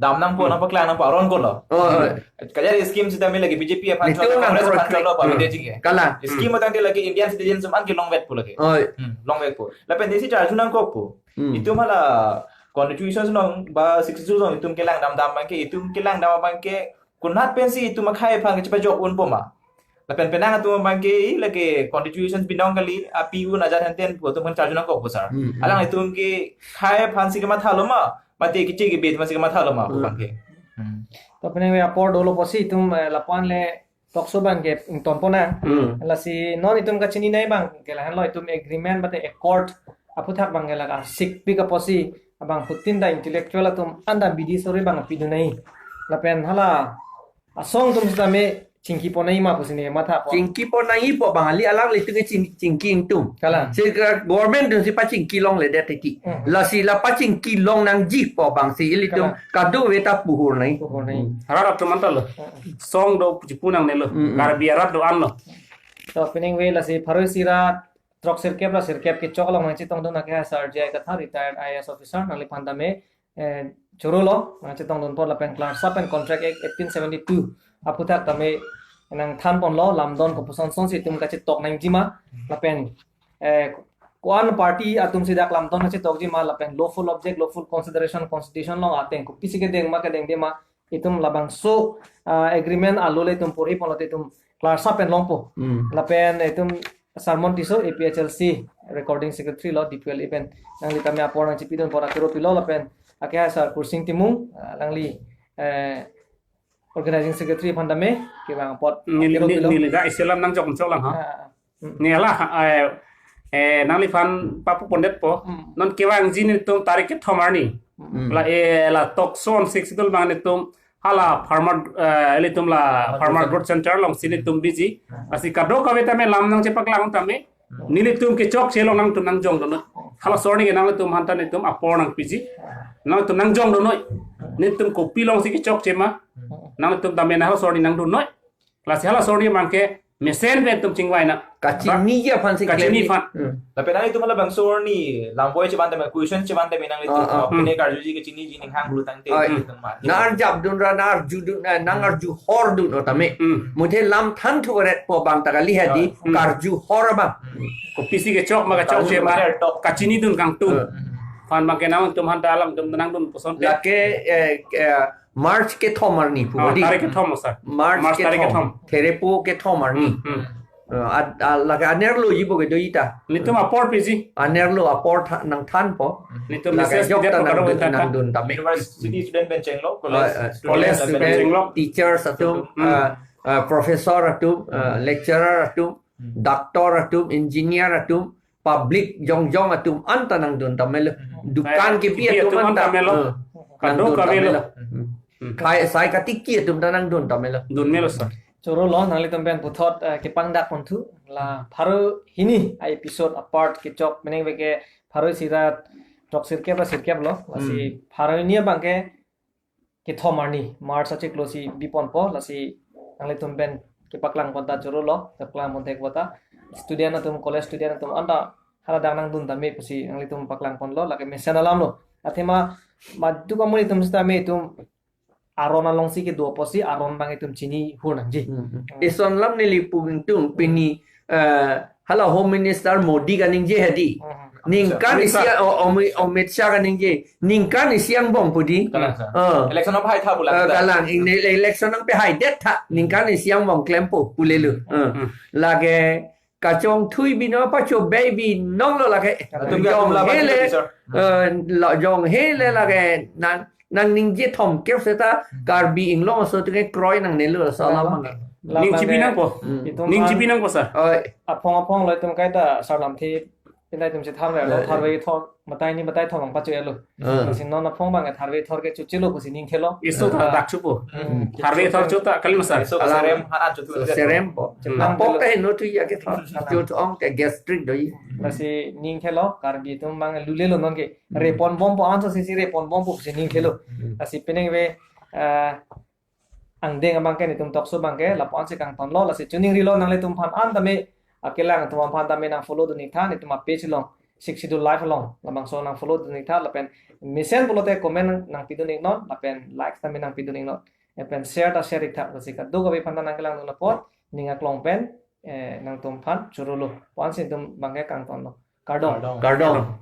Dam nangpo, hmm, nangpaklang nangpo, aron ko lo. Oh, oh. Kajari scheme sitame lake B J P aphan cholo, nangtum Congress aphan cholo, hmm, pa bede jike. Kalang. Scheme, hmm, atangte lake Indian citizens man ke longvet po lake. Oh. Hmm, longvet po. Lapen desi charju nangkok po. Hmm. Itum hala constitution along ba sixty-two along itum kelang damdam abang ke, itum kelang dam abang ke konat pensi itum akhei aphan kachepajok unpo ma? Lapen penang atum abang ke lake constitution binong kali, api un ajat henten pu atum aphan charju nangkok pu sir. Hmm, hmm. Alanglitum ke khei aphansi kemathalo ma? Mate keche kebe aphansi kemathalo ma pu, hmm, abang ke? Hmm. To penang ve apor dolo pusi itum, eh, lapu-an le talk show abang ke ingtonpon nang. Hmm. Lasi non itum kachininei abang ke lahenlo, itum agreement mate accord aphuthak abang ke la kasikpik apotsi abang putin ta intellectual atum anta bidi sore abang pidunei. Lapen hala asong atum sitame chingkiponnei ma pusi ne mathapon. Chingkiponnei pu abang kali, alanglitum ke ching-, chingki ingtung. Kalang. Si ke government atumsi pachingki longledet titi. Hmm. Lasi la pachingki long nangji pu abangsi ilitum, kalang, kadokave ta puhur nangji. Puhur nangji. Hmm. Rat atum anta lo. Hmm. Song do chipu nangne lo. Hmm, hmm. Karbi arat do-an lo. To penang ve lasi pharo isi ra throk sirkep ra sirkep kechok along nangchetongdun ake ha sir J I Kathar, retired I A S officer, nangliphan tame, eh, choro lo, nangchetongdunpo lapen Klarsa pen Contract Act eighteen seventy-two aphuthak tame nangthanponlo, lamdon kopuson sonsi itum kachetok nangji ma, lapen, eh, ko-an party atumsi dak lamdon nangchetokji ma, lapen lawful object, lawful consideration, constitution along ateng kopisi kedeng ma kedengde ma, itum labangso, ah, agreement alule itum porhi ponlote itum Klarsa pen longpo. Hmm. Lapen itum Sermon Tisso, A P H L C recording secretary lo, D P L A pen. Nangli tame apor nangchipidun apor akero pilo lapen ake ha sir Kursing Timung, ah, nangli, eh, organizing secretary aphan tame kevang apot, neli, akero neli, pilo. Neli ta isi alam nangjok choklang ha. Ah, ah. Hmm. Ne hala, eh, eh, nangliphan papu pondetpo. Hmm. Non kevangji netum tarik kethom arni. Hmm. La, eh, la talk show six itu bang netum hala farmer, eh, ilitum la farmer growth center alongsi netum biji. Hmm. Lasi kadokave tame lam nangchepaklang tame. Hmm. Nelitum kechokche along nangtum nangjongdun noi. Hala asor arni ke nangtum aphan ta netum apor nangpiji. Nangtum nangjongdun noi. Netum kopi alongsi kechokche ma. Hmm. Nangtum tame na hala asor arni nangdun noi. Lasi hala asor arni abang ke mesen pen itum chingvai nang. Kachiniji aphansi kachiniji klem aphan. Hmm. Lapen nanglitum hala bangso arni lamvoi chevan tame, question chevan tame nanglitum, ah, ah, pine, hmm, karjuji kachiniji ning hang bulu tangte, ah, nanglitum ma. Nangarjapdun ra, nangarjudun, eh, nangarju hordun o tame. Hmm. Muthe lam than thuret pu abang ta kali hedi, ah, hmm, karju hor abang. Hmm. Kopisi kechok ma kechokche ma. Karju hor tok. Kachinidun kangtung. Hmm. Aphan abang ke nangtum aphan ta alam atum nangdun puson pen. Lake, eh, eh, March kethom arni pu, ah, hedi. Tarik kethom, sir. March, March tarik kethom, kethom. Therepo kethom arni. Hmm, hmm. Uh, ad, uh, lake anerlo ji bo kedo ita. Nelitum apor piji. Anerlo apor tha, nangthanpo. Nelitum lake message jok ta nangdun, nangdun tame. University student pen chenglo, college uh, uh, student college pen student, chenglo. Teachers atum, hmm, uh, uh, professor atum, uh, lecturer atum, hmm, doctor atum, engineer atum, public jongjong atum anta nangdun tamelo. Hmm. Dukan kebi atum anta melo. Uh, kado nangdun kavelo tamelo. Hmm. Hmm. Khai sai katiki atum ta nangdun tamelo. Dunmelo sir. Choro lo, nanglitum pen puthot, eh, kepangdak ponthu la pharo hini a-episode apart kechok meneng veke pharo isi ra throksirkep ra sirkep lo. Lasi, hmm, pharo hini abangke kethom arni March achiklo si biponpo, lasi nanglitum pen kepaklang pon ta choro lo, kepaklang pon thek pon ta student atum, college student atum anta hala dak nangdun tame pusi nanglitum paklang ponlo, lake mesen alam lo. Athema madu kamu itum sitame itum aron alongsi kedo apotsi aron abang itum chini hur nangji. Hmm, hmm. Ison lam neli pu ingtung pini, eh, hala Home Minister Modi kaningje hedi. Hmm. Ningkan Amit Shah. Isi a-, o-, Omi-, Amit Shah kaningje. Ningkan isi angbong pu di. Kalang, sir. Eh. Election aphan hai tha pu lang, eh, ta. Kalang, in ele-, election nangpehai det tha. Ningkan isi angbong klempo pulelo. Eh. Hmm. Lake kachongthui binong pachobei binong lo lake. Atum ke atum jong laban hele, sir. Eh, lo jong hele lake nang, nangningje thomkep seta Karbi Anglong aso atum ke kroi nangnelo, salam. Laban ke. Ning chipi nangpo. Hmm. Itum ning chipi nangpo sir. Oi. Aphong aphong lo itum kaita sir lamthe pintai itum si tharve lo, eh, tharve thor, matai ni matai thor long pachu elo. Eh. Lasi non aphong abang tharve thor ke chuchilo pusi ning thelo. Iso ta, ah, dak chupo. Hmm. Tharve thor chuta kali ma sir. Iso kalang. Serem haran chutu. So, serempo. Hmm. Apok ta heno tu ya ke thor. Chut ong ke gastric do i. Lasi ning thelo, Karbi atum abang lulelo non ke. Hmm. Repon bompo anso sisi repon bompo pusi ning thelo. Hmm. Lasi peneng ve, eh, angdeng abangke nelitum talk show abangke lapu-an si kangtonlo, lasi chiningrilo nanglitum aphan an tame, akelang atum aphan tame nang follow dun iktha, nelitum a-page along, Sixth Schedule Live along labangso nang follow dun iktha, lapen mesen pulote comment nangpidun iknon, lapen like tame nangpidun iknon, lapen share ta share iktha, lasi kadokave aphan ta nangkelangdun apot ning aklong pen, eh, nangtum aphan choro lo, pu-an si nelitum abangke kangtonlo. Kardom. Kardom. Kardom.